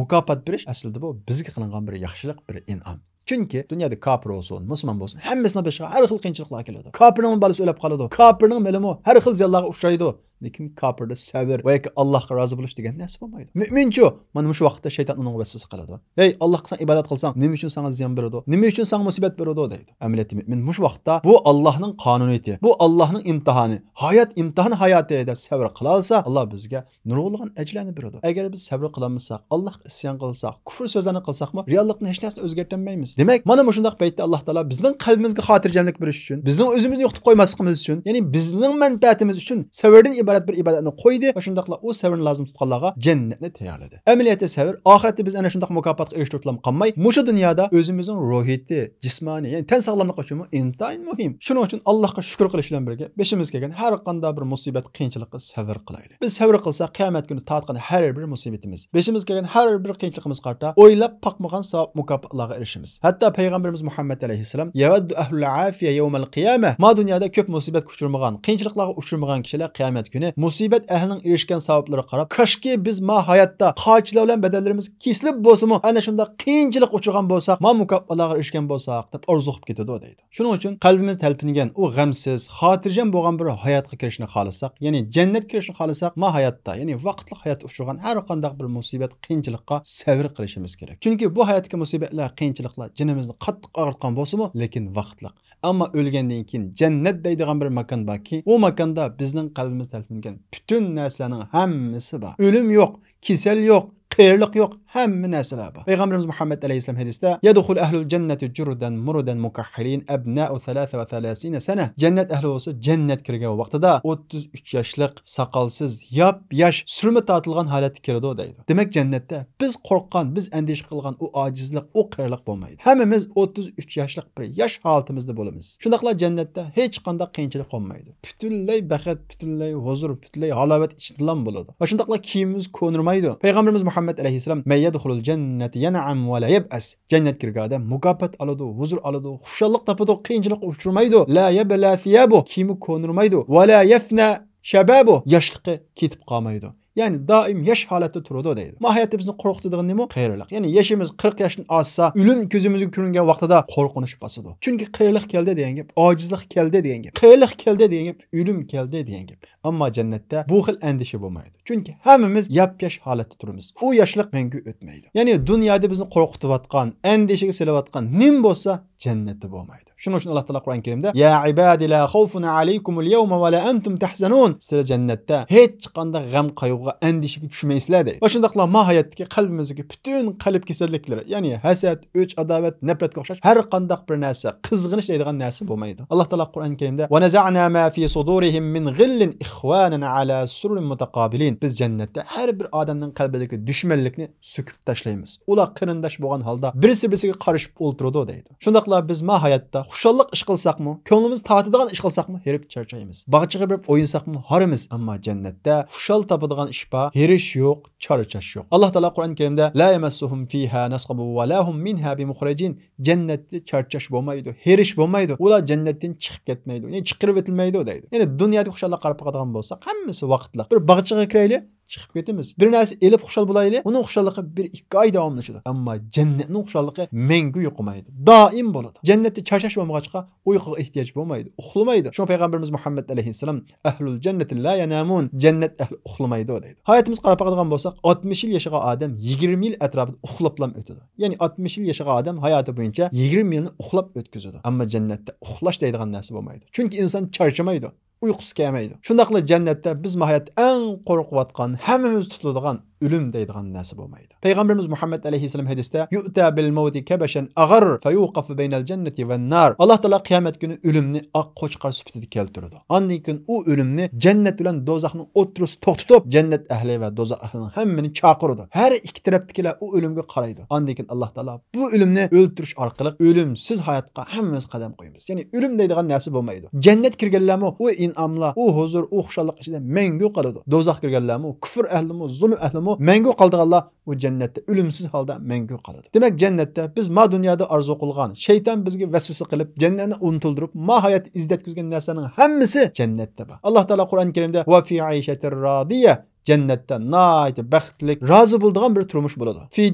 مۇكاپات بېرىش ئەسلىدە بۇ بىزگە قىلىنغان بىر ياخشىلىق، بىر ئىنئام. چۈنكى دۇنيادا كاپىر بولسۇن، مۇسۇلمان بولسۇن، ھەممىسىنىڭ بېشىغا ھەر خىل قىيىنچىلىقلار كېلىدۇ. كاپىرنىڭ بالىسى ئۆلۈپ قالىدۇ. كاپىرنىڭ مېلىمۇ ھەر خىل زىيانلارغا ئۇچرايدۇ. لېكىن كاپىردا سەۋر ۋە ياكى ئاللاھقا رازى بولۇش دېگەن نەرسە بولمايدۇ. مۆمىنچۇ، مانا مۇشۇ ۋاقىتتا شەيتان ئۇنىڭغا ۋەسۋەسە قىلىدۇ. ھەي، ئاللاھقا سەن ئىبادەت قىلساڭ، نېمە ئۈچۈن ساڭا زىيان بېرىدۇ؟ نېمە ئۈچۈن ساڭا مۇسىبەت بېرىدۇ؟ دەيدۇ. ئەمەلىيەتتە مۆمىن مۇشۇ ۋاقىتتا بۇ ئاللاھنىڭ قانۇنىيىتى، بۇ ئاللاھنىڭ ئىمتىھانى، ھايات ئىمتىھان ھاياتى دەپ سەۋر قىلالىسا، ئاللاھ بىزگە نۇرغۇنلىغان ئەجىرلەرنى بېرىدۇ. ئەگەر بىز سەۋر قىلالمىساق، ئاللاھقا ئىسيان قىلساق، كۇفر سۆزلەرنى قىلساقمۇ، رېئاللىقنى ھېچ نەرسىنى ئۆزگەرتەلمەيمىز. دېمەك، مانا مۇشۇنداق پەيتتە ئاللاھ تائالا بىزنىڭ قەلبىمىزگە خاتىرجەملىك بېرىش ئۈچۈن، بىزنىڭ ئۆزىمىزنى يوقىتىپ قويماسلىقىمىز ئۈچۈن، يەنى بىزنىڭ مەنپەئەتىمىز ئۈچۈن سەۋردىن ئىبارەت بىر ئىبادەتنى قويدى ۋە شۇنداقلا ئۇ سەۋرنى لازىم تۇتقانلارغا جەننەتنى تەييارلىدى. ئەمەلىيەتتە سەۋر ئاخىرەتتە بىز ئەنە شۇنداق مۇكاپاتقا ئېرىشتۈرۈپلا قالماي، مۇشۇ دۇنيادا ئۆزىمىزنىڭ روھىيىتى، جىسمانىي، يەنى تەن ساغلاملىقى ئۈچۈنمۇ ئىنتايىن مۇھىم. شۇنىڭ ئۈچۈن ئاللاھقا شۈكۈر قىلىش بىلەن بىرگە، بېشىمىزغا كەلگەن ھەر قانداق بىر مۇسىبەت، قىيىنچىلىققا سەۋر قىلايلى. بىز سەۋر قىلساق، قىيامەت كۈنى تارتقان ھەر بىر مۇسىبىتىمىز، بېشىمىزغا كەلگەن ھەر بىر قىيىنچىلىقىمىز قارىتا ئويلاپ باقمىغان ساۋاب مۇكاپاتلارغا ئېرىشىمىز. ھەتتا پەيغەمبىرىمىز مۇھەممەد ئەلەيھىسسالام، يەۋەددۇ ئەھلۇل ئافىيە يەۋمەل قىيامە، ما دۇنيادا كۆپ مۇسىبەتكە ئۇچرىمىغان، قىيىنچىلىقلارغا ئۇچرىمىغان كىشىلەر قىيامەت كۈنى مۇسىبەت ئەھلىنىڭ ئېرىشكەن ساۋابلىرىغا قاراپ، كاشكى بىز ما ھاياتتا قاچىلار بىلەن بەدەنلىرىمىز كېسىلىپ بولسىمۇ، ئەنە شۇنداق قىيىنچىلىققا ئۇچرىغان بولساق، ما مۇكاپاتلارغا ئېرىشكەن بولساق، دەپ ئارزۇ قىلىپ كېتىدۇ، دەيدۇ. شۇنىڭ ئۈچۈن قەلبىمىز تەلپۈنگەن ئۇ غەمسىز، خاتىرجەم بولغان بىر ھاياتقا كىرىشنى خالىساق، يەنى جەننەتكە كىرىشنى خالىساق، ما ھاياتتا، يەنى ۋاقىتلىق ھاياتتا ئۇچرىغان ھەر قانداق بىر مۇسىبەت، قىيىنچىلىققا سەۋر قىلىشىمىز كېرەك. چۈنكى بۇ ھاياتتىكى مۇسىبەتلەر، قىيىنچىلىقلار جېنىمىزنى قاتتىق ئاغرىتقان بولسىمۇ، لېكىن ۋاقىتلىق. ئەمما ئۆلگەندىن كېيىن جەننەت دەيدىغان بىر ماكان باركى، ئۇ ماكاندا بىزنىڭ قەلبىمىز تەلپۈنگەن پۈتۈن نەرسىلەرنىڭ ھەممىسى بار. ئۆلۈم يوق، كېسەل يوق، قېرىلىق يوق، ھەممە نەرسىلەر بار. پەيغەمبىرىمىز مۇھەممەد ئەلەيھىسسالام ھەدىستە، يەدخۇلۇ ئەھلۇل جەننەتى جۇردەن مۇردەن مۇكەھھىلىن ئەبنائۇ سەلاسە ۋە سەلاسىنە سەنە. جەننەت ئەھلى بولسا جەننەتكە كىرگەن ۋاقتىدا ئوتتۇز ئۈچ ياشلىق، ساقالسىز، ياپياش، سۈرمە تارتىلغان ھالەتتە كىرىدۇ، دەيدۇ. دېمەك، جەننەتتە بىز قورققان، بىز ئەندىشە قىلغان ئۇ ئاجىزلىق، ئۇ قېرىلىق بولمايدۇ. ھەممىمىز ئوتتۇز ئۈچ ياشلىق بىر ياش ھالىتىمىزدە بولىمىز. شۇنداقلا جەننەتتە ھېچقانداق قىيىنچىلىق بولمايدۇ. پۈتۈنلەي بەخت، پۈتۈنلەي ھۇزۇر، پۈتۈنلەي ھالاۋەت ئىچىدىلا بولىدۇ. ۋە شۇنداقلا كىيىمىمىز كونىرىمايدۇ. پەيغەمبىرىمىز مۇھەممەد ئەلەيھىسسالام، مەن يەدخۇلۇل جەننەتە يەنئەم ۋە لا يەبئەس. جەننەتكە كىرگەن ئادەم مۇكاپات ئالىدۇ، ھۇزۇر ئالىدۇ، خۇشاللىق تاپىدۇ، قىيىنچىلىققا ئۇچرىمايدۇ. لا يەبلە سىيابۇ، كىيىمى كونىرىمايدۇ. ۋە لا يەفنە شەبابۇ، ياشلىقى كېتىپ قالمايدۇ. يەنى دائىم ياش ھالەتتە تۇرىدۇ دەيدۇ. ما ھاياتتا بىزنى قورقۇتىدىغىنى نېمە؟ قېرىلىق. يەنى يېشىمىز قىرىق ياشتىن ئاشسا، ئۆلۈم كۆزىمىزگە كۆرۈنگەن ۋاقتىدا قورقۇنچ باسىدۇ. چۈنكى قېرىلىق كەلدى دېگەن گەپ، ئاجىزلىق كەلدى دېگەن گەپ، قېرىلىق كەلدى دېگەن گەپ، ئۆلۈم كەلدى دېگەن گەپ. ئەمما جەننەتتە بۇ خىل ئەندىشە بولمايدۇ. چۈنكى ھەممىمىز ياپياش ھالەتتە تۇرىمىز. ئۇ ياشلىق مەڭگۈ ئۆتمەيدۇ. يەنى دۇنيادا بىزنى قورقۇتۇۋاتقان، ئەندىشىگە سېلىۋاتقان نېمە بولسا، جەننەتتە بولمايدۇ. شۇنىڭ ئۈچۈن ئاللاھ تائالا قۇرئان كەرىمدە، يا عبادى لا خوف عليكم اليوم ولا أنتم تحزنون. سىلەر جەننەتتە ھېچقانداق غەم قايغۇغا، ئەندىشىگە چۈشمەيسىلەر دەيدۇ. ۋە شۇنداقلا ما ھاياتتىكى قەلبىمىزدىكى پۈتۈن قەلب كېسەللىكلىرى، يەنى ھەسەت، ئۆچ، ئاداۋەت، نەپرەتكە ئوخشاش ھەر قانداق بىر نەرسە، قىزغىنىش دەيدىغان نەرسە بولمايدۇ. ئاللاھ تائالا قۇرئان كەرىمدە، ونزعنا ما في صدورهم من غل إخوانا على سرر متقابلين. بىز جەننەتتە ھەر بىر ئادەمنىڭ قەلبىدىكى دۈشمەنلىكنى سۆكۈپ تاشلايمىز. ئۇلار قېرىنداش بولغان ھالدا بىرسى-بىرسىگە قارىشىپ ئولتۇرىدۇ دەيدۇ. شۇنداقلا بىز ما ھاياتتا خۇشاللىق ئىش قىلساقمۇ، كۆڭلىمىز تارتىدىغان ئىش قىلساقمۇ ھېرىپ چارچايمىز. باغچىغا بېرىپ ئوينىساقمۇ ھارىمىز. ئەمما جەننەتتە خۇشال تاپىدىغان ئىش بار، ھېرىش يوق، چارچاش يوق. ئاللاھ تائالا قۇرئان كەرىمدە، لا يمسهم فيها نصب ولا هم منها بمخرجين. جەننەتتە چارچاش بولمايدۇ، ھېرىش بولمايدۇ. ئۇلار جەننەتتىن چىقىپ كەتمەيدۇ، يەنى چىقىرىۋېتىلمەيدۇ دەيدۇ. يەنى دۇنيادىكى خۇشاللىققا قاراپ باقىدىغان بولساق، ھەممىسى ۋاقىتلىق. بىر باغچىغا كىرەيلى، چىقىپ كېتىمىز. بىر نەرسە ئېلىپ خۇشال بولايلى، ئۇنىڭ خۇشاللىقى بىر ئىككى ئاي داۋاملىشىدۇ. ئەمما جەننەتنىڭ خۇشاللىقى مەڭگۈ يوقىمايدۇ، دائىم بولىدۇ. جەننەتتە چارچاش بولمىغاچقا، ئۇيقۇغا ئېھتىياج بولمايدۇ، ئۇخلىمايدۇ. شۇڭا پەيغەمبىرىمىز مۇھەممەد ئەلەيھىسسالام، «ئەھلۇل جەننەتى لا يەنامۇن»، جەننەت ئەھلى ئۇخلىمايدۇ دەيدۇ. ھاياتىمىزغا قاراپ باقىدىغان بولساق، ئاتمىش يىل ياشىغان ئادەم يىگىرمە يىل ئەتراپىدا ئۇخلاپلا ئۆتىدۇ. يەنى ئاتمىش يىل ياشىغان ئادەم ھاياتى بويىچە يىگىرمە يىلنى ئۇخلاپ ئۆتكۈزىدۇ. ئەمما جەننەتتە ئۇخلاش دەيدىغان نەرسە بولمايدۇ. چۈنكى ئىنسان چارچىمايدۇ، ئۇيقۇسى كەلمەيدۇ. شۇنداقلا جەننەتتە بىز ماھايەتتە ئەڭ قورقۇۋاتقان، ھەممىمىز تۇتۇلىدىغان ئۆلۈم دەيدىغان نەرسە بولمايدۇ. پەيغەمبىرىمىز مۇھەممەد ئەلەيھىسسالام ھەدىستە، «يؤتى بالموت كبشا أغر فيوقف بين الجنة والنار». ئاللا تائالا قىيامەت كۈنى ئۆلۈمنى ئاق قوچقار سۈپىتىدە كەلتۈرىدۇ. ئاندىن كېيىن ئۇ ئۆلۈمنى جەننەت بىلەن دوزاخنىڭ ئوتتۇرىسىدا توختىتىپ، جەننەت ئەھلى ۋە دوزاخ ئەھلىنىڭ ھەممىنى چاقىرىدۇ. ھەر ئىككى تەرەپتىكىلەر ئۇ ئۆلۈمگە قارايدۇ. ئاندىن كېيىن ئاللا تائالا بۇ ئۆلۈمنى ئۆلتۈرۈش ئارقىلىق ئۆلۈمسىز ھاياتقا ھەممىمىز قەدەم قويىمىز. يەنى ئۆلۈم دەيدىغان نەرسە بولمايدۇ. جەننەتكە كىرگەنلەرمۇ ئۇ ئىنئاملار، ئۇ ھۇزۇر، ئۇ خۇشاللىق ئىچىدە مەڭگۈ قالىدۇ. دوزاخقا كىرگەنلەرمۇ، كۇفر ئەھلىمۇ، زۇلۇم ئەھلىمۇ مەڭگۈ قالىدىغانلار ئۇ جەننەتتە ئۆلۈمسىز ھالدا مەڭگۈ قالىدۇ. دېمەك، جەننەتتە بىز ما دۇنيادا ئارزۇ قىلغان، شەيتان بىزگە ۋەسۋەسە قىلىپ، جەننەتنى ئۇنتۇلدۇرۇپ، ما ھاياتتا ئىززەت كۆرگەن نەرسىلەرنىڭ ھەممىسى جەننەتتە بار. ئاللا تائالا قۇرئان كەرىمدە، «وفي عيشة راضية»، جەننەتتە ناھايىتى بەختلىك، رازى بولىدىغان بىر تۇرمۇش بولىدۇ. «في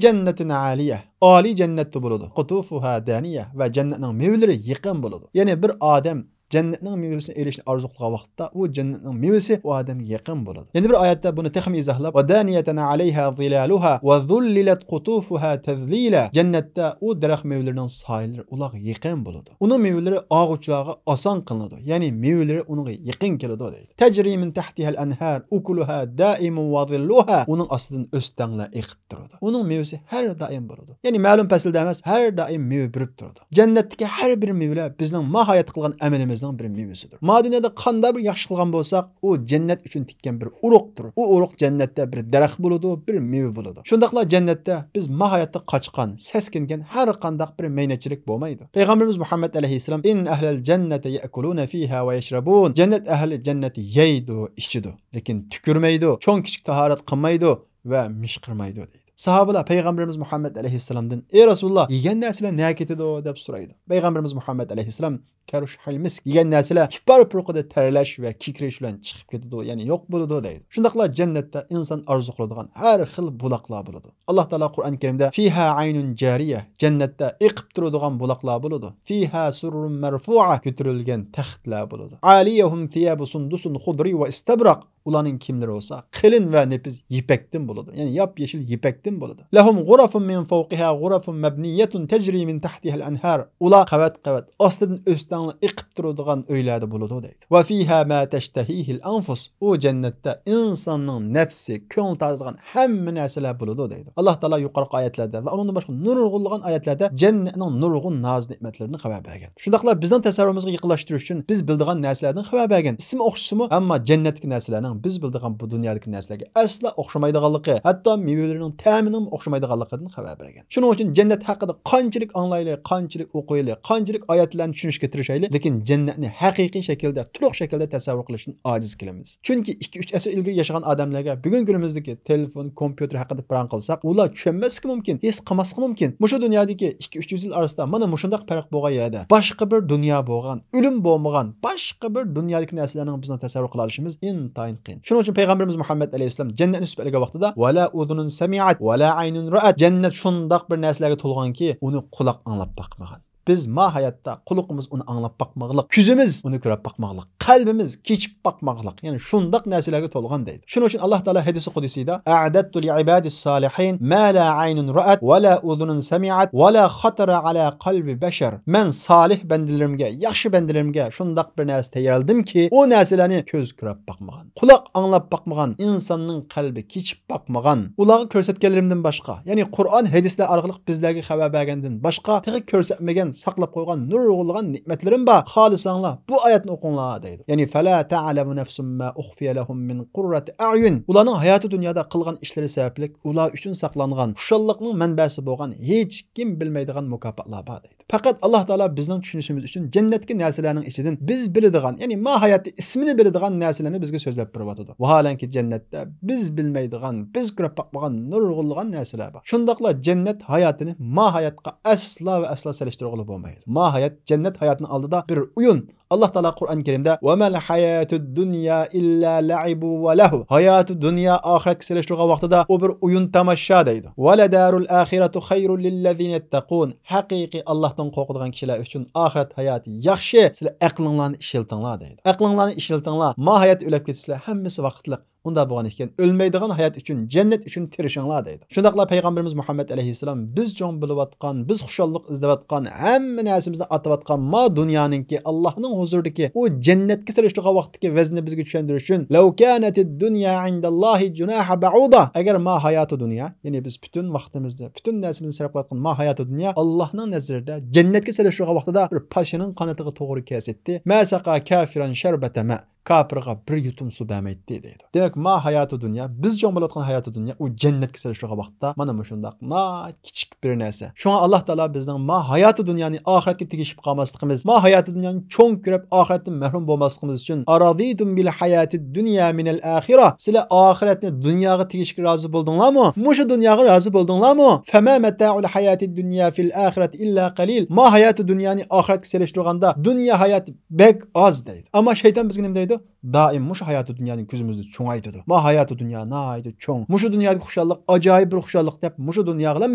جنة عالية»، ئالىي جەننەتتە بولىدۇ. «قطوفها دانية» ۋە جەننەتنىڭ مېۋىلىرى يېقىن بولىدۇ. يەنى بىر ئادەم جەننەتنىڭ مېۋىسىنى ئېلىشنى ئارزۇ قىلغان ۋاقىتتا، ئۇ جەننەتنىڭ مېۋىسى ئۇ ئادەمگە يېقىن بولىدۇ. يەنە بىر ئايەتتە بۇنى تېخىمۇ ئىزاھلاپ، «ودانية عليها ظلالها وذللت قطوفها تذليلا». جەننەتتە ئۇ دەرەخ مېۋىلىرىنىڭ سايىلىرى ئۇلارغا يېقىن بولىدۇ. ئۇنىڭ مېۋىلىرى ئاغۇچىلارغا ئاسان قىلىنىدۇ، يەنى مېۋىلىرى ئۇنىڭغا يېقىن كېلىدۇ دەيدۇ. «تجري من تحتها الأنهار أكلها دائم وظلها». ئۇنىڭ ئاستىدىن ئۆستەڭلەر ئېقىپ تۇرىدۇ. ئۇنىڭ مېۋىسى ھەر دائىم بولىدۇ. يەنى مەلۇم پەسىلدە ئەمەس، ھەر دائىم مېۋە بېرىپ تۇرىدۇ. جەننەتتىكى ھەر بىر مېۋىلەر بىزنىڭ ما ھاياتتا قىلغان ئەمىلىمىزنىڭ بىر مېۋىسىدۇر. ما دۇنيادا قانداق بىر ياخشى قىلغان بولساق، ئۇ جەننەت ئۈچۈن تىككەن بىر ئۇرۇقتۇر. ئۇ ئۇرۇق جەننەتتە بىر دەرەخ بولىدۇ، بىر مېۋە بولىدۇ. شۇنداقلا جەننەتتە بىز ما ھاياتتا قاچقان، سەسكىنگەن ھەر قانداق بىر مەينەتچىلىك بولمايدۇ. پەيغەمبىرىمىز مۇھەممەد ئەلەيھىسسالام، «إن أهل الجنة يأكلون فيها ويشربون». جەننەت ئەھلى جەننەتتە يەيدۇ، ئىچىدۇ، لېكىن تۈكۈرمەيدۇ، چوڭ كىچىك تاھارەت قىلمايدۇ ۋە مىشقىرمايدۇ دەيدۇ. ساھابىلار پەيغەمبىرىمىز مۇھەممەد ئەلەيھىسسالامدىن، «ئەي رەسۇلاللا، يېگەن نەرسىلەر نەگە كېتىدۇ؟» دەپ سورايدۇ. پەيغەمبىرىمىز مۇھەممەد ئەلەيھىسسالام، «كرشح المسك، يېگەن نەرسىلەر كىپار پۇرىقىدا تەرلەش ۋە كېكىرىش بىلەن چىقىپ كېتىدۇ، يەنى يوق بولىدۇ» دەيدۇ. شۇنداقلا جەننەتتە ئىنسان ئارزۇ قىلىدىغان ھەر خىل بۇلاقلار بولىدۇ. ئاللا تائالا قۇرئان كەرىمدە، «فيها عين جارية»، جەننەتتە ئېقىپ تۇرىدىغان بۇلاقلار بولىدۇ. «فيها سرر مرفوعة»، كۆتۈرۈلگەن تەختلەر بولىدۇ. «عاليهم ثياب سندس خضر واستبرق»، ئۇلارنىڭ كىيىملىرى بولسا قېلىن ۋە نېپىز يىپەكتىن بولىدۇ. يەنى ياپيېشىل يىپەكتىن بولىدۇ. «لهم غرف من فوقها غرف مبنية تجري من تحتها الأنهار». ئۇلار قەۋەت-قەۋەت ئاستىدىن ئۆستەڭلار ئېقىپ تۇرىدىغان ئۆيلەردە بولىدۇ دەيدۇ. «وفيها ما تشتهيه الأنفس». ئۇ جەننەتتە ئىنساننىڭ نەپسى، كۆڭلى تارتىدىغان ھەممە نەرسىلەر بولىدۇ دەيدۇ. ئاللا تائالا يۇقىرىقى ئايەتلەردە ۋە ئۇنىڭدىن باشقا نۇرغۇنلىغان ئايەتلەردە جەننەتنىڭ نۇرغۇن ناز-نېمەتلىرىنى خەۋەر بەرگەن. شۇنداقلا بىزنىڭ تەسەۋۋۇرىمىزغا يېقىنلاشتۇرۇش ئۈچۈن بىز بىلىدىغان نەرسىلەردىن خەۋەر بەرگەن. ئىسمى ئوخشىسىمۇ، ئەمما جەننەتتىكى نەرسىلەرنىڭ بىز بىلىدىغان بۇ دۇنيادىكى نەرسىلەرگە ئەسلا ئوخشىمايدىغانلىقى، ھەتتا مېۋىلىرىنىڭ تەمىنىڭمۇ ئوخشىمايدىغانلىقىدىن خەۋەر بەرگەن. شۇنىڭ ئۈچۈن جەننەت ھەققىدە قانچىلىك ئاڭلايلى، قانچىلىك ئوقۇيلى، قانچىلىك ئايەتلەرنى چۈشىنىشكە تىرىشايلى، لېكىن جەننەتنى ھەقىقىي شەكىلدە، تولۇق شەكىلدە تەسەۋۋۇر قىلىشتىن ئاجىز كېلىمىز. چۈنكى ئىككى، ئۈچ ئەسىر ئىلگىرى ياشىغان ئادەملەرگە بۈگۈنكى كۈنىمىزدىكى تېلېفون، كومپيۇتېر ھەققىدە پاراڭ قىلساق، ئۇلار چۈشەنمەسلىكى مۇمكىن، ھېس قىلماسلىقى مۇمكىن. مۇشۇ دۇنيادىكى ئىككى، ئۈچ يۈز يىل ئارىسىدا مانا مۇشۇنداق پەرق بولغان يەردە باشقا بىر دۇنيا بولغان، ئۆلۈم بولمىغان، باشقا بىر دۇنيادىكى نەرسىلەرنىڭ بىزنىڭ تەسەۋۋۇر قىلالىشىمىز ئىنتايىن قىيىن. شۇنىڭ ئۈچۈن پەيغەمبىرىمىز مۇھەممەد ئەلەيھىسسالام جەننەتنى سۈپەتلىگەن ۋاقتىدا، «ولا أذن سمعت ولا عين رأت». جەننەت شۇنداق بىر نەرسىلەرگە تولغانكى، ئۇنى قۇلاق ئاڭلاپ باقمىغان. بىز ما ھاياتتا قۇلىقىمىز ئۇنى ئاڭلاپ باقمىغانلىق، كۆزىمىز ئۇنى كۆرۈپ باقماغانلىق، قەلبىمىز كېچىپ باقماغانلىق، يەنى شۇنداق نەرسىلەرگە تولغان دەيدۇ. شۇنىڭ ئۈچۈن ئاللا تائالا ھەدىسى قۇدسىيدا، «أعددت لعبادي الصالحين ما لا عين رأت ولا أذن سمعت ولا خطر على قلب بشر». مەن سالىھ بەندىلىرىمگە، ياخشى بەندىلىرىمگە شۇنداق بىر نەرسە تەييارلىدىمكى، ئۇ نەرسىلەرنى كۆز كۆرۈپ باقمىغان، قۇلاق ئاڭلاپ باقمىغان، ئىنساننىڭ قەلبى كېچىپ باقمىغان، ئۇلارغا كۆرسەتكەنلىرىمدىن باشقا، يەنى قۇرئان، ھەدىسلەر ئارقىلىق بىزلەرگە خەۋەر بەرگەندىن باشقا تېخى كۆرسەتمىگەن، ساقلاپ قويغان نۇرغۇنلىغان نېمەتلىرىم بار. خالىساڭلار بۇ ئايەتنى ئوقۇڭلار دەيدۇ. يەنى، «فلا تعلم نفس ما أخفي لهم من قرة أعين». ئۇلارنىڭ ھاياتىي دۇنيادا قىلغان ئىشلىرى سەۋەبلىك ئۇلار ئۈچۈن ساقلانغان، خۇشاللىقنىڭ مەنبەسى بولغان ھېچكىم بىلمەيدىغان مۇكاپاتلار بار دەيدۇ. پەقەت ئاللا تائالا بىزنىڭ چۈشىنىشىمىز ئۈچۈن جەننەتتىكى نەرسىلەرنىڭ ئىچىدىن بىز بىلىدىغان، يەنى ما ھاياتتا ئىسمىنى بىلىدىغان نەرسىلەرنى بىزگە سۆزلەپ بېرىۋاتىدۇ. ۋاھالەنكى جەننەتتە بىز بىلمەيدىغان، بىز كۆرۈپ باقمىغان نۇرغۇنلىغان نەرسىلەر بار. شۇنداقلا جەننەت ھاياتىنى ما ھاياتقا ئەسلا ۋە ئەسلا سېلىشتۇرغىلى بولمايدۇ. ما ھايات جەننەت ھاياتىنىڭ ئالدىدا بىر ئويۇن، ئاللا تائالا قۇرئان كەرىمدە، «وما الحياة الدنيا إلا لعب ولهو.» ھاياتى دۇنيا ئاخىرەتكە سېلىشتۇرغان ۋاقتىدا ئۇ بىر ئويۇن تاماشا دەيدۇ. «ولدار الآخرة خير للذين يتقون.» ھەقىقىي ئاللاھتىن قورقىدىغان كىشىلەر ئۈچۈن ئاخىرەت ھاياتى ياخشى، سىلەر ئەقلىڭلارنى ئىشلىتىڭلار دەيدۇ. ئەقلىڭلارنى ئىشلىتىڭلار، ما ھايات ئۆلۈپ كېتىسىلەر، ھەممىسى ۋاقىتلىق. ئۇنداق بولغان ئىكەن، ئۆلمەيدىغان ھايات ئۈچۈن، جەننەت ئۈچۈن تىرىشىڭلار دەيدۇ. شۇنداقلا پەيغەمبىرىمىز مۇھەممەد ئەلەيھىسسالام بىز چوڭ بولۇۋاتقان، بىز خۇشاللىق ئىزدەۋاتقان، ھەممە نەرسىمىزنى ئاتىۋاتقان ما دۇنيانىڭكى، ئاللاھنىڭ ھۇزۇرىدىكى ئۇ جەننەتكە سېلىشتۇرغان ۋاقىتتىكى ۋەزنىنى بىزگە چۈشەندۈرۈش ئۈچۈن، لو كانت الدنيا عند الله جناح بعوضة، ئەگەر ما ھاياتۇ دۇنيا، يەنى بىز پۈتۈن ۋاقتىمىزنى، پۈتۈن نەرسىمىزنى سەرپ قىلىۋاتقان ما ھاياتۇ دۇنيا ئاللاھنىڭ نەزىرىدە جەننەتكە سېلىشتۇرغان ۋاقتىدا بىر پاشىنىڭ قانىتىغا توغرا كەلسەيتتى، ما سقى كافرا شربة ماء، كاپىرغا بىر يۇتۇم سۇ بەرمەيتتى دەيدۇ. دېمەك، ما ھاياتۇ دۇنيا، بىز چوڭ بولۇۋاتقان ھاياتۇ دۇنيا، ئۇ جەننەتكە سېلىشتۇرغان ۋاقىتتا مانا مۇشۇنداق ناھايىتى كىچىك بىر نەرسە. شۇڭا ئاللا تائالا بىزنىڭ ما ھاياتۇ دۇنيانى ئاخىرەتكە تېگىشىپ قالماسلىقىمىز، ما ھاياتۇ دۇنيانى چوڭ كۆرۈپ، ئاخىرەتتىن مەھرۇم بولماسلىقىمىز ئۈچۈن، أرضيتم بالحياة الدنيا من الآخرة، سىلەر ئاخىرەتنى دۇنياغا تېگىشكە رازى بولدۇڭلارمۇ؟ مۇشۇ دۇنياغا رازى بولدۇڭلارمۇ؟ فما متاع الحياة الدنيا في الآخرة إلا قليل. ما ھاياتۇ دۇنيانى ئاخىرەتكە سېلىشتۇرغاندا دۇنيا ھاياتى بەك ئاز دەيدۇ. ئەمما شەيتان بىزگە نېمە دەيدۇ؟ دائىم مۇشۇ ھاياتى دۇنيانى كۆزىمىزدە چوڭايتىدۇ. ما ھاياتى دۇنيا ناھايىتى چوڭ. مۇشۇ دۇنيادىكى خۇشاللىق ئاجايىپ بىر خۇشاللىق دەپ، مۇشۇ دۇنياغىلا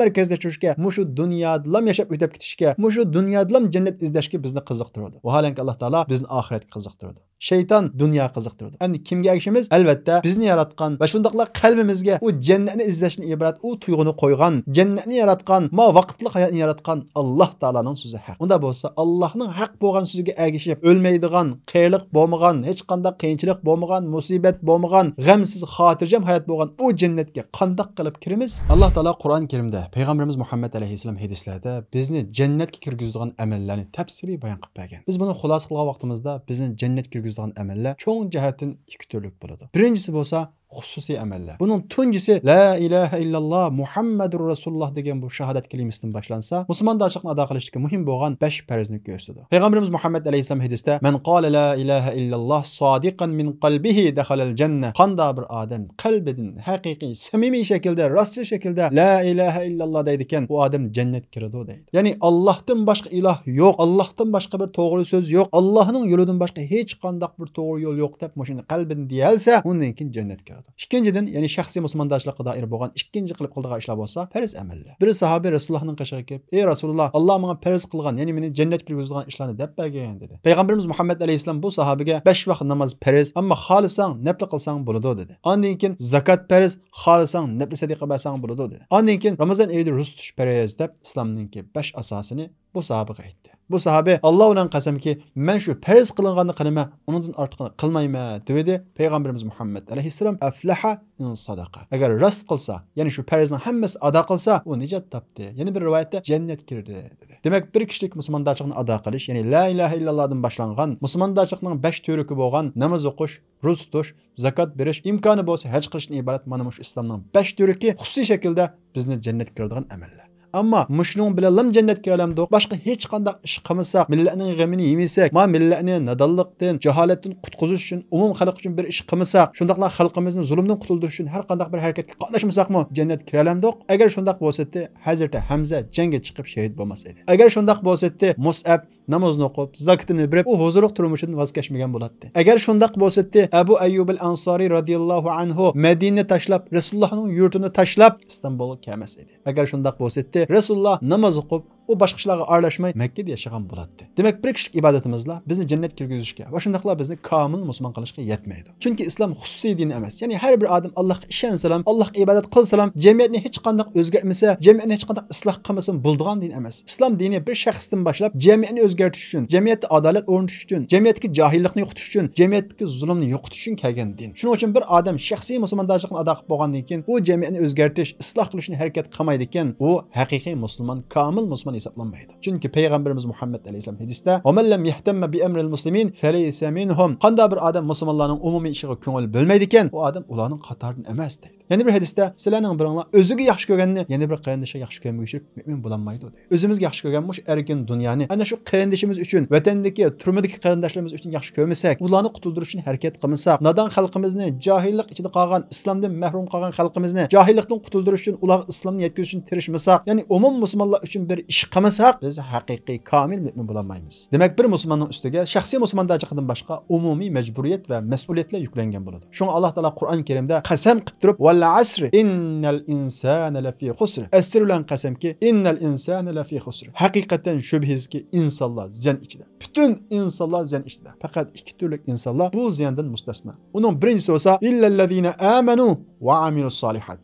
مەركەزلەشتۈرۈشكە، مۇشۇ دۇنيادىلام ياشاپ ئۆتۈپ كېتىشكە، مۇشۇ دۇنيادىلام جەننەت ئىزدەشكە بىزنى قىزىقتۇرىدۇ. ۋاھالەنكى، ئاللا تائالا بىزنى ئاخىرەتكە قىزىقتۇرىدۇ. شەيتان دۇنيا قىزىقتۇرىدۇ. ئەمدى كىمگە ئەگىشىمىز؟ ئەلۋەتتە، بىزنى ياراتقان ۋە شۇنداقلا قەلبىمىزگە ئۇ جەننەتنى ئىزدەشتىن ئىبارەت ئۇ تۇيغۇنى قويغان، جەننەتنى ياراتقان، ما ۋاقىتلىق ھاياتنى ياراتقان ئاللا تائالانىڭ سۆزى ھەق. ئۇنداق بولسا، ئاللانىڭ ھەق بولغان سۆزىگە ئەگىشىپ، ئۆلمەيدىغان، قېرىلىق بولمىغان، ھېچقانداق قىيىنچىلىق بولمىغان، مۇسىبەت بولمىغان، غەمسىز، خاتىرجەم ھايات بولغان ئۇ جەننەتكە قانداق قىلىپ كىرىمىز؟ ئاللا تائالا قۇرئان كەرىمدە، پەيغەمبىرىمىز مۇھەممەد ئەلەيھىسسالام ھەدىسلەردە بىزنى جەننەتكە كىرگۈزىدىغان ئەمەللەرنى تەپسىلىي بايان قىلىپ بەرگەن. بىز بۇنى خۇلاسە قىلغان ۋاقتىمىزدا، بىزنى جەننەتكە كىرگۈزىدىغان ئەمەللەر چوڭ جەھەتتىن ئىككى تۈرلۈك بولىدۇ. بىرىنچىسى بولسا خۇسۇسىي ئەمەللەر. بۇنىڭ تۇنجىسى لا ئىلاھە ئىللاللا مۇھەممەدۇر رەسۇلۇللا دېگەن بۇ شاھادەت كەلىمىسىدىن باشلانسا، مۇسۇلماندارچىلىقنى ئادا قىلىشتىكى مۇھىم بولغان بەش پەرزنى كۆرسىتىدۇ. پەيغەمبىرىمىز مۇھەممەد ئەلەيھىسسالام ھەدىستە، مەن قالە لا ئىلاھە ئىللاللا سادىقەن مىن قەلبىھى دەخەلەل جەننە. قانداق بىر ئادەم قەلبىدىن ھەقىقىي، سەمىمىي شەكىلدە، راستچىل شەكىلدە لا ئىلاھە ئىللاللا دەيدىكەن، ئۇ ئادەم جەننەتكە كىرىدۇ دەيدۇ. يەنى ئاللاھتىن باشقا ئىلاھ يوق، ئاللاھتىن باشقا بىر توغرا سۆز يوق، ئاللاھنىڭ يولىدىن باشقا ھېچقانداق بىر توغرا يول يوق دەپ مۇشۇنى قەلبىدىن دېيەلسە، ئۇندىن كېيىن جەننەتكە كىرىدۇ. ئىككىنچىدىن، يەنى شەخسىي مۇسۇلماندارچىلىققا دائىر بولغان ئىككىنچى قىلىپ قىلىدىغان ئىشلار بولسا پەرز ئەمەللەر. بىر ساھابى رەسۇلۇللانىڭ قېشىغا كېلىپ، ئەي رەسۇلۇللا، ئاللا ماڭا پەرز قىلغان، يەنى مېنى جەننەتكە كىرگۈزىدىغان ئىشلارنى دەپ بەرگىن دېدى. پەيغەمبىرىمىز مۇھەممەد ئەلەيھىسسالام بۇ ساھابىگە بەش ۋاق ناماز پەرز، ئەمما خالىساڭ نەپلە قىلساڭ بولىدۇ دېدى. ئاندىن كېيىن زاكات پەرز، خالىساڭ نەپلە سەدىقە بەرسەڭ بولىدۇ دېدى. ئاندىن كېيىن رامىزان ئېيىدا روزا تۇتۇش پەرز دەپ ئىسلامنىڭكى بەش ئاساسىنى بۇ ساھابىغا ئېيتتى. بۇ ساھابى، ئاللا بىلەن قەسەمكى، مەن شۇ پەرز قىلىنغاننى قىلىمەن، ئۇنىڭدىن ئارتۇقىنى قىلمايمەن دېۋىدى. پەيغەمبىرىمىز مۇھەممەد ئەلەيھىسسالام، ئەفلەھە ئىن ساداقە. ئەگەر راست قىلسا، يەنى شۇ پەرزنىڭ ھەممىسى ئادا قىلسا، ئۇ نىجات تاپتى. يەنە بىر رىۋايەتتە جەننەتكە كىردى دېدى. دېمەك، بىر كىشىلىك مۇسۇلماندارچىلىقنى ئادا قىلىش، يەنى لا ئىلاھە ئىللاللادىن باشلانغان مۇسۇلماندارچىلىقنىڭ بەش تۈۋرۈكى بولغان ناماز ئوقۇش، روزا تۇتۇش، زاكات بېرىش، ئىمكانى بولسا ھەج قىلىشتىن ئىبارەت مانا مۇشۇ ئىسلامنىڭ بەش تۈۋرۈكى خۇسۇسىي شەكىلدە بىزنى جەننەتكە كىرىدىغان ئەمەللەر. ئەمما مۇشۇنىڭ بىلەنلا جەننەتكە كىرەلەمدۇق؟ باشقا ھېچقانداق ئىش قىلمىساق، مىللەتنىڭ غېمىنى يېمىسەك، ما مىللەتنى نادانلىقتىن، جاھالەتتىن قۇتقۇزۇش ئۈچۈن، ئومۇم خەلق ئۈچۈن بىر ئىش قىلمىساق، شۇنداقلا خەلقىمىزنى زۇلۇمدىن قۇتۇلدۇرۇش ئۈچۈن ھەر قانداق بىر ھەرىكەتكە قاتناشمىساقمۇ جەننەتكە كىرەلەمدۇق؟ ئەگەر شۇنداق بولسىتى، ھەزرىتى ھەمزە جەڭگە چىقىپ شېھىت بولماس ئىدى. ئەگەر شۇنداق بولسىتى، مۇسئەب نامازىنى ئوقۇپ، زاكىتىنى بېرىپ، ئۇ ھۇزۇرلۇق تۇرمۇشىدىن ۋاز كەچمىگەن بولاتتى. ئەگەر شۇنداق بولسىتى، ئەبۇ ئەييۇبىل ئەنسارى رازىياللاھۇ ئەنھۇ مەدىنىنى تاشلاپ، رەسۇلۇللاھنىڭ يۇرتىنى تاشلاپ، ئىستانبۇلغا كەلمەس ئىدى. ئەگەر شۇنداق بولسىتى، رەسۇلۇللا ناماز ئوقۇپ، ئۇ باشقا ئىشلارغا ئارىلاشماي مەككىدە ياشىغان بولاتتى. دېمەك، بىر كىشىلىك ئىبادىتىمىزلا بىزنى جەننەتكە كىرگۈزۈشكە ۋە شۇنداقلا بىزنى كامىل مۇسۇلمان قىلىشقا يەتمەيدۇ. چۈنكى ئىسلام خۇسۇسىي دىن ئەمەس. يەنى ھەر بىر ئادەم ئاللاھقا ئىشەنسىلا، ئاللاھقا ئىبادەت قىلسىلا، جەمئىيەتنى ھېچقانداق ئۆزگەرتمىسە، جەمئىيەتنى ھېچقانداق ئىسلاھ قىلمىسىمۇ بولىدىغان دىن ئەمەس. ئىسلام دىنى بىر شەخستىن باشلاپ، جەمئىيەتنى ئۆزگەرتىش ئۈچۈن، جەمئىيەتتە ئادالەت ئورنىتىش ئۈچۈن، جەمئىيەتتىكى جاھىللىقنى يوقىتىش ئۈچۈن، جەمئىيەتتىكى زۇلۇمنى يوقىتىش ئۈچۈن كەلگەن دىن. شۇنىڭ ئۈچۈن بىر ئادەم شەخسىي مۇسۇلماندارچىلىقنى ئادا قىلىپ بولغاندىن كېيىن، ئۇ جەمئىيەتنى ئۆزگەرتىش، ئىسلاھ قىلىشنى ھەرىكەت قىلمايدىكەن، ئۇ ھەقىقىي مۇسۇلمان، كامىل مۇسۇلمان ھېسابلانمايدۇ. چۈنكى پەيغەمبىرىمىز مۇھەممەد ئەلەيھىسسالام ھەدىستە، «ومن لم يهتم بأمر المسلمين فليس منهم.» قانداق بىر ئادەم مۇسۇلمانلارنىڭ ئومۇمىي ئىشىغا كۆڭۈل بۆلمەيدىكەن، ئۇ ئادەم ئۇلارنىڭ قاتارىدىن ئەمەس، دەيدۇ. يەنە بىر ھەدىستە، سىلەرنىڭ بىرىڭلار ئۆزىگە ياخشى كۆرگەننى يەنە بىر قېرىندىشىغا ياخشى كۆرمىگۈچىلىك مۆمىن بولالمايدۇ، دەيدۇ. ئۆزىمىزگە ياخشى كۆرگەن مۇشۇ ئەركىن دۇنيانى ئەنە شۇ قېرىندىشىمىز ئۈچۈن، ۋەتەندىكى، تۈرمىدىكى قېرىنداشلىرىمىز ئۈچۈن ياخشى كۆرمىسەك، ئۇلارنى قۇتۇلدۇرۇش ئۈچۈن ھەرىكەت قىلمىساق، نادان خەلقىمىزنى، جاھىللىق ئىچىدە قالغان، ئىسلامدىن مەھرۇم قالغان خەلقىمىزنى جاھىللىقتىن قۇتۇلدۇرۇش ئۈچۈن، ئۇلارغا ئىسلامنى يەتكۈزۈش ئۈچۈن تىرىشمىساق، يەنى ئومۇم مۇسۇلمانلار ئۈچۈن بىر ئىش قىلمىساق، بىز ھەقىقىي كامىل مۆمىن بولالمايمىز. دېمەك، بىر مۇسۇلماننىڭ ئۈستىگە شەخسىي مۇسۇلماندارچىلىقىدىن باشقا ئومۇمىي مەجبۇرىيەت ۋە مەسئۇلىيەتلەر يۈكلەنگەن بولىدۇ. شۇڭا ئاللاھ تائالا قۇرئان كەرىمدە قەسەم قىلىپ تۇرۇپ، «ۋەل ئەسرى، ئىننەل ئىنسانە لەفى خۇسر.» ئەسىر بىلەن قەسەمكى، «ئىننەل ئىنسانە لەفى خۇسر.» ھەقىقەتەن شۈبھىسىزكى، ئىنسانلار زىيان ئىچىدە. پۈتۈن ئىنسانلار زىيان ئىچىدە. پەقەت ئىككى تۈرلۈك ئىنسانلار بۇ زىياندىن مۇستەسنا. ئۇنىڭ بىرىنچىسى بولسا، «ئىللەللەزىنە ئامەنۇ ۋە ئامىلۇسسالىھات.»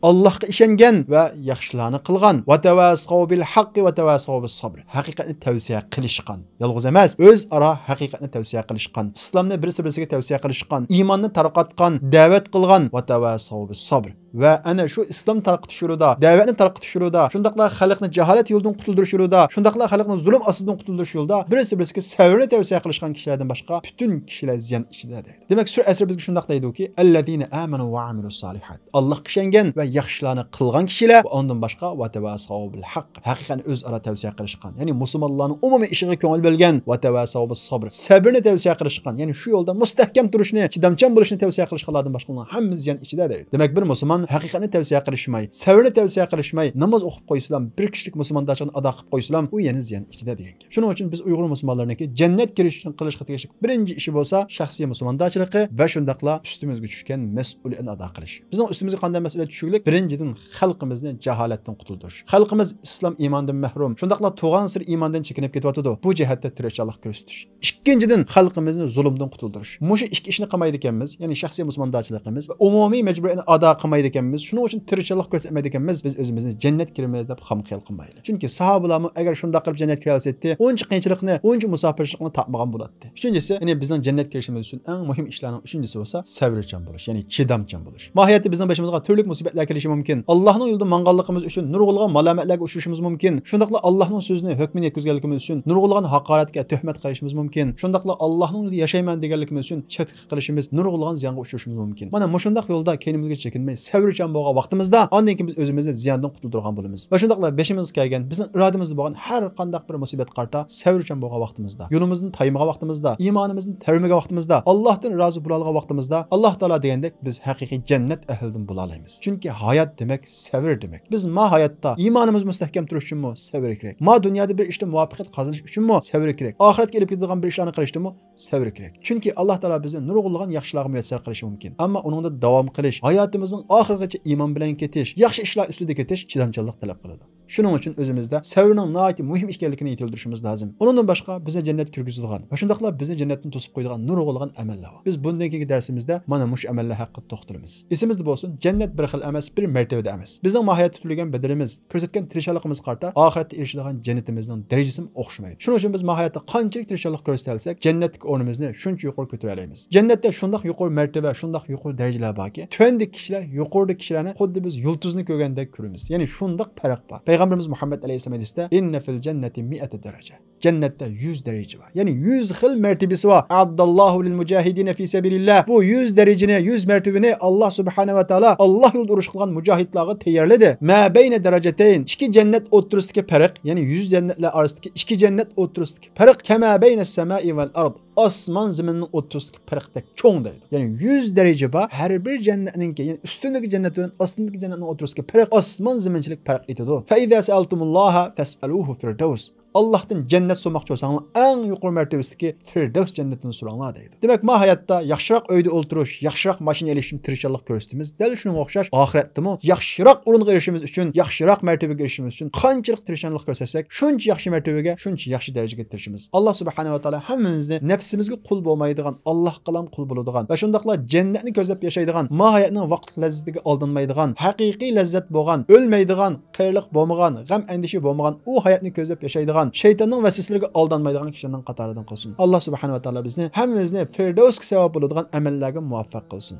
ئاللاھقا ئىشەنگەن ۋە ياخشىلارنى قىلغان. «ۋە تەۋاسەۋ بىل ھەققى ۋە تەۋاسەۋ بىس سەبر.» ھەقىقەتنى تەۋسىيە قىلىشقان. يالغۇز ئەمەس، ئۆزئارا ھەقىقەتنى تەۋسىيە قىلىشقان. ئىسلامنى بىرسى-بىرسىگە تەۋسىيە قىلىشقان. ئىماننى تارقاتقان، دەۋەت قىلغان. «ۋە تەۋاسەۋ بىس سەبر.» ۋە ئەنە شۇ ئىسلام تارقىتىش يولىدا، دەۋەتنى تارقىتىش يولىدا، شۇنداقلا خەلقنى جاھالەت يولىدىن قۇتۇلدۇرۇش يولىدا، شۇنداقلا خەلقنى زۇلۇم ئاستىدىن قۇتۇلدۇرۇش يولىدا بىرسى-بىرسىگە سەۋرنى تەۋسىيە قىلىشقان كىشىلەردىن باشقا پۈتۈن كىشىلەر زىيان ئىچىدە دەيدۇ. دېمەك، سۈرە ئەسىر بىزگە شۇنداق دەيدۇكى، «ئەللەزىنە ئامەنۇ ۋە ئامىلۇسسالىھات.» ئاللاھقا ئىشەنگەن ۋە ياخشىلارنى قىلغان كىشىلەر ۋە ئۇنىڭدىن باشقا، «ۋە تەۋاسەۋ بىل ھەقق.» ھەقىقەتنى ئۆزئارا تەۋسىيە قىلىشقان، يەنى مۇسۇلمانلارنىڭ ئومۇمىي ئىشىغا كۆڭۈل بۆلگەن، «ۋە تەۋاسەۋ بىس سەبر.» سەبرنى تەۋسىيە قىلىشقان، يەنى شۇ يولدا مۇستەھكەم تۇرۇشنى، چىدامچان بولۇشنى تەۋسىيە قىلىشقانلاردىن باشقىلارنىڭ ھەممىسى زىيان ئىچىدە دەيدۇ. دېمەك، بىر مۇسۇلمان ھەقىقەتنى تەۋسىيە قىلىشماي، سەۋرنى تەۋسىيە قىلىشماي، ناماز ئوقۇپ قويسىلام، بىر كىشىلىك مۇسۇلماندارچىلىقنى ئادا قىلىپ قويسىلام، ئۇ يەنە زىيان ئىچىدە دېگەن گەپ. شۇنىڭ ئۈچۈن بىز ئۇيغۇر مۇسۇلمانلىرىنىڭكى جەننەت كىرىش ئۈچۈن قىلىشقا تېگىشلىك بىرىنچى ئىشى بولسا، شەخسىي مۇسۇلماندارچىلىقى ۋە شۇنداقلا ئۈستىمىزگە چۈشكەن مەسئۇلىيەتنى ئادا قىلىش. بىزنىڭ ئۈستىمىزگە قانداق مەسئۇلىيەت چۈشكۈلۈك؟ بىرىنچىدىن، خەلقىمىزنى جاھالەتتىن قۇتۇلدۇرۇش. خەلقىمىز ئىسلام ئىماندىن مەھرۇم، شۇنداقلا تۇغان سىر ئىماندىن چېكىنىپ كېتىۋاتىدۇ. بۇ جەھەتتە تىرىشچانلىق كۆرسىتىش. ئىككىنچىدىن، خەلقىمىزنى زۇلۇمدىن قۇتۇلدۇرۇش. مۇشۇ ئىككى ئىشنى قىلمايدىكەنمىز، يەنى شەخسىي مۇسۇلماندارچىلىقىمىز ۋە ئومۇمىي مەجبۇرىيەتنى ئادا قىلمايدىكەنمىز، شۇنىڭ ئۈچۈن تىرىشچانلىق كۆرسەتمەيدىكەنمىز، بىز ئۆزىمىزنى جەننەت كىرىمىز دەپ خام خىيال قىلمايلى. چۈنكى ساھابىلارمۇ ئەگەر شۇنداق قىلىپ جەننەتكە كىرەلىسەيتتى، ئۇنچە قىيىنچىلىقنى، ئۇنچە مۇساپىرچىلىقنى تارتمىغان بولاتتى. ئۈچىنچىسى، يەنى بىزنىڭ جەننەتكە كىرىشىمىز ئۈچۈن ئەڭ مۇھىم ئىشلارنىڭ ئۈچىنچىسى بولسا سەۋرچان بولۇش، يەنى چىدامچان بولۇش. ماھىيەتتە بىزنىڭ بېشىمىزغا تۈرلۈك مۇسىبەتلەر كېلىشى مۇمكىن. ئاللاھنىڭ يولىدا ماڭغانلىقىمىز ئۈچۈن نۇرغۇنلىغان مالامەتلەرگە ئۇچرىشىمىز مۇمكىن. شۇنداقلا ئاللاھنىڭ سۆزىنى، ھۆكمىنى يەتكۈزگەنلىكىمىز ئۈچۈن نۇرغۇنلىغان ھاقارەتكە، تۆھمەت قىلىشىمىز مۇمكىن. شۇنداقلا ئاللاھنىڭ يولىدا ياشايمەن دېگەنلىكىمىز ئۈچۈن چەتكە قىلىشىمىز، نۇرغۇنلىغان زىيانغا ئۇچرىشىمىز مۇمكىن. مانا مۇشۇنداق يولدا كەينىمىزگە چېكىنمەي، سەۋرچان بولغان ۋاقتىمىزدا، ئاندىن كېيىن بىز ئۆزىمىزنى زىياندىن قۇتۇلدۇرغان بولىمىز. ۋە شۇنداقلا بېشىمىزغا كەلگەن، بىزنىڭ ئىرادىمىزدە بولغان ھەر قانداق بىر مۇسىبەتكە قارىتا سەۋرچان بولغان ۋاقتىمىزدا، يولىمىزدىن تايمىغان ۋاقتىمىزدا، ئىمانىمىزنى تەۋرىمىگەن ۋاقتىمىزدا، ئاللاھتىن رازى بولالىغان ۋاقتىمىزدا، ئاللاھ تائالا دېگەندەك بىز ھەقىقىي جەننەت ئەھلىدىن بولالايمىز. چۈنكى ھايات دېمەك سەۋر دېمەك. بىز ما ھاياتتا ئىمانىمىز مۇستەھكەم تۇرۇش ئۈچۈنمۇ سەۋر كېرەك. ما دۇنيادا بىر ئىشتا مۇۋەپپەقىيەت قازىنىش ئۈچۈنمۇ سەۋر كېرەك. ئاخىرەتكە ئېلىپ كېتىدىغان بىر ئىشلارنى قىلىشتىمۇ سەۋر كېرەك. چۈنكى ئاللاھ تائالا بىزنى نۇرغۇنلىغان ياخشىلارغا مۇيەسسەر قىلىشى مۇمكىن. ئەمما ئۇنىڭدا داۋام قىلىش، ھاياتىمىزنىڭ ئاخىرىغىچە ئىمان بىلەن كېتىش، ياخشى ئىشلار ئۈستىدە كېتىش چىدامچانلىق تەلەپ قىلىدۇ. شۇنىڭ ئۈچۈن ئۆزىمىزدە سەۋرنىڭ ناھايىتى مۇھىم ئىكەنلىكىنى يېتىلدۈرۈشىمىز لازىم. ئۇنىڭدىن باشقا بىزنى جەننەتكە كىرگۈزىدىغان ۋە شۇنداقلا بىزنى جەننەتتىن توسۇپ قويىدىغان نۇرغۇنلىغان ئەمەللەر بار. بىز بۇندىن كېيىنكى دەرسىمىزدە مانا مۇشۇ ئەمەللەر ھەققىدە توختىلىمىز. ئېسىمىزدە بولسۇن، جەننەت بىر خىل ئەمەس، بىر مەرتىۋىدە ئەمەس. بىزنىڭ ماھىيەتتە تۆلىگەن بەدىلىمىز، كۆرسەتكەن تىرىشچانلىقىمىزغا قارىتا ئاخىرەتتە ئېرىشىدىغان جەننىتىمىزنىڭ دەرىجىسىمۇ ئوخشىمايدۇ. شۇنىڭ ئۈچۈن بىز ماھىيەتتە قانچىلىك تىرىشچانلىق كۆرسىتەلىسەك، جەننەتتىكى ئورنىمىزنى شۇنچە يۇقىرى كۆتۈرەلەيمىز. جەننەتتە شۇنداق يۇقىرى مەرتىۋە، شۇنداق يۇقىرى دەرىجىلەر باركى، تۆۋەندىكى كىشىلەر يۇقىرىدىكى كىشىلەرنى خۇددى بىز يۇلتۇزنى كۆرگەندەك كۆرىمىز. يەنى شۇنداق پەرق بار. پەيغەمبىرىمىز مۇھەممەد ئەلەيھىسسالام ھەدىستە، «ئىننە فىل جەننەتى مىئەتە دەرەجە.» جەننەتتە يۈز دەرىجە بار. يەنى يۈز خىل مەرتىۋىسى بار. «ئەئەددەللاھۇ لىل مۇجاھىدىنە فى سەبىلىللاھ.» بۇ يۈز دەرىجىنى، يۈز مەرتىۋىنى ئاللاھ سۇبھانەھۇ ۋە تائالا ئاللاھ يولىدا ئۇرۇش قىلغان مۇجاھىدلارغا تەييارلىدى. «ما بەينە دەرەجەتەين.» ئىككى جەننەت ئوتتۇرىسىدىكى پەرق، يەنى يۈز جەننەتلەر ئارىسىدىكى ئىككى جەننەت ئوتتۇرىسىدىكى پەرق، «كەما بەينەس سەمائى ۋەل ئەرد.» ئاسمان زېمىننىڭ ئوتتۇرىسىدىكى پەرقتەك چوڭ دەيدۇ. يەنى يۈز دەرىجە بار. ھەر بىر جەننەتنىڭكى، يەنى ئۈستۈندىكى جەننەت بىلەن ئاستىندىكى جەننەتنىڭ ئوتتۇرىسىدىكى پەرق ئاسمان زېمىنچىلىك پەرق ئېتىدۇ. فەئىزا سەئەلتۇمۇللاھە فەسئەلۇھۇ فىردەۋس. ئاللاھتىن جەننەت سورىماقچى بولساڭلار، ئەڭ يۇقىرى مەرتىۋىسىدىكى فىردەۋس جەننىتىنى سوراڭلار دەيدۇ. دېمەك، ما ھاياتتا ياخشىراق ئۆيدە ئولتۇرۇش، ياخشىراق ماشىنا ئېلىش ئۈچۈن تىرىشچانلىق كۆرسىتىمىز. دەل شۇنىڭغا ئوخشاش ئاخىرەتتىمۇ ياخشىراق ئورۇنغا ئېرىشىشىمىز ئۈچۈن، ياخشىراق مەرتىۋىگە ئېرىشىشىمىز ئۈچۈن قانچىلىك تىرىشچانلىق كۆرسەتسەك، شۇنچە ياخشى مەرتىۋىگە، شۇنچە ياخشى دەرىجىگە ئېرىشىمىز. ئاللاھ سۇبھانەھۇ ۋە تائالا ھەممىمىزنى نەپسىمىزگە قۇل بولمايدىغان، ئاللاھقىلام قۇل بولىدىغان ۋە شۇنداقلا جەننەتنى كۆزلەپ ياشايدىغان، ما ھاياتنىڭ ۋاقىتلىق لەززىتىگە ئالدانمايدىغان، ھەقىقىي لەززەت بولغان، ئۆلمەيدىغان، قېرىلىق بولمىغان، غەم ئەندىشە بولمىغان ئۇ ھاياتنى كۆزلەپ ياشايدىغان، شەيتاننىڭ ۋەسۋەسىلىرىگە ئالدانمايدىغان كىشىلەرنىڭ قاتارىدىن قىلسۇن. ئاللاھ سۇبھانەھۇ ۋە تائالا بىزنى ھەممىمىزنى فىردەۋسكە سەۋەب بولىدىغان ئەمەللەرگە مۇۋەپپەق قىلسۇن.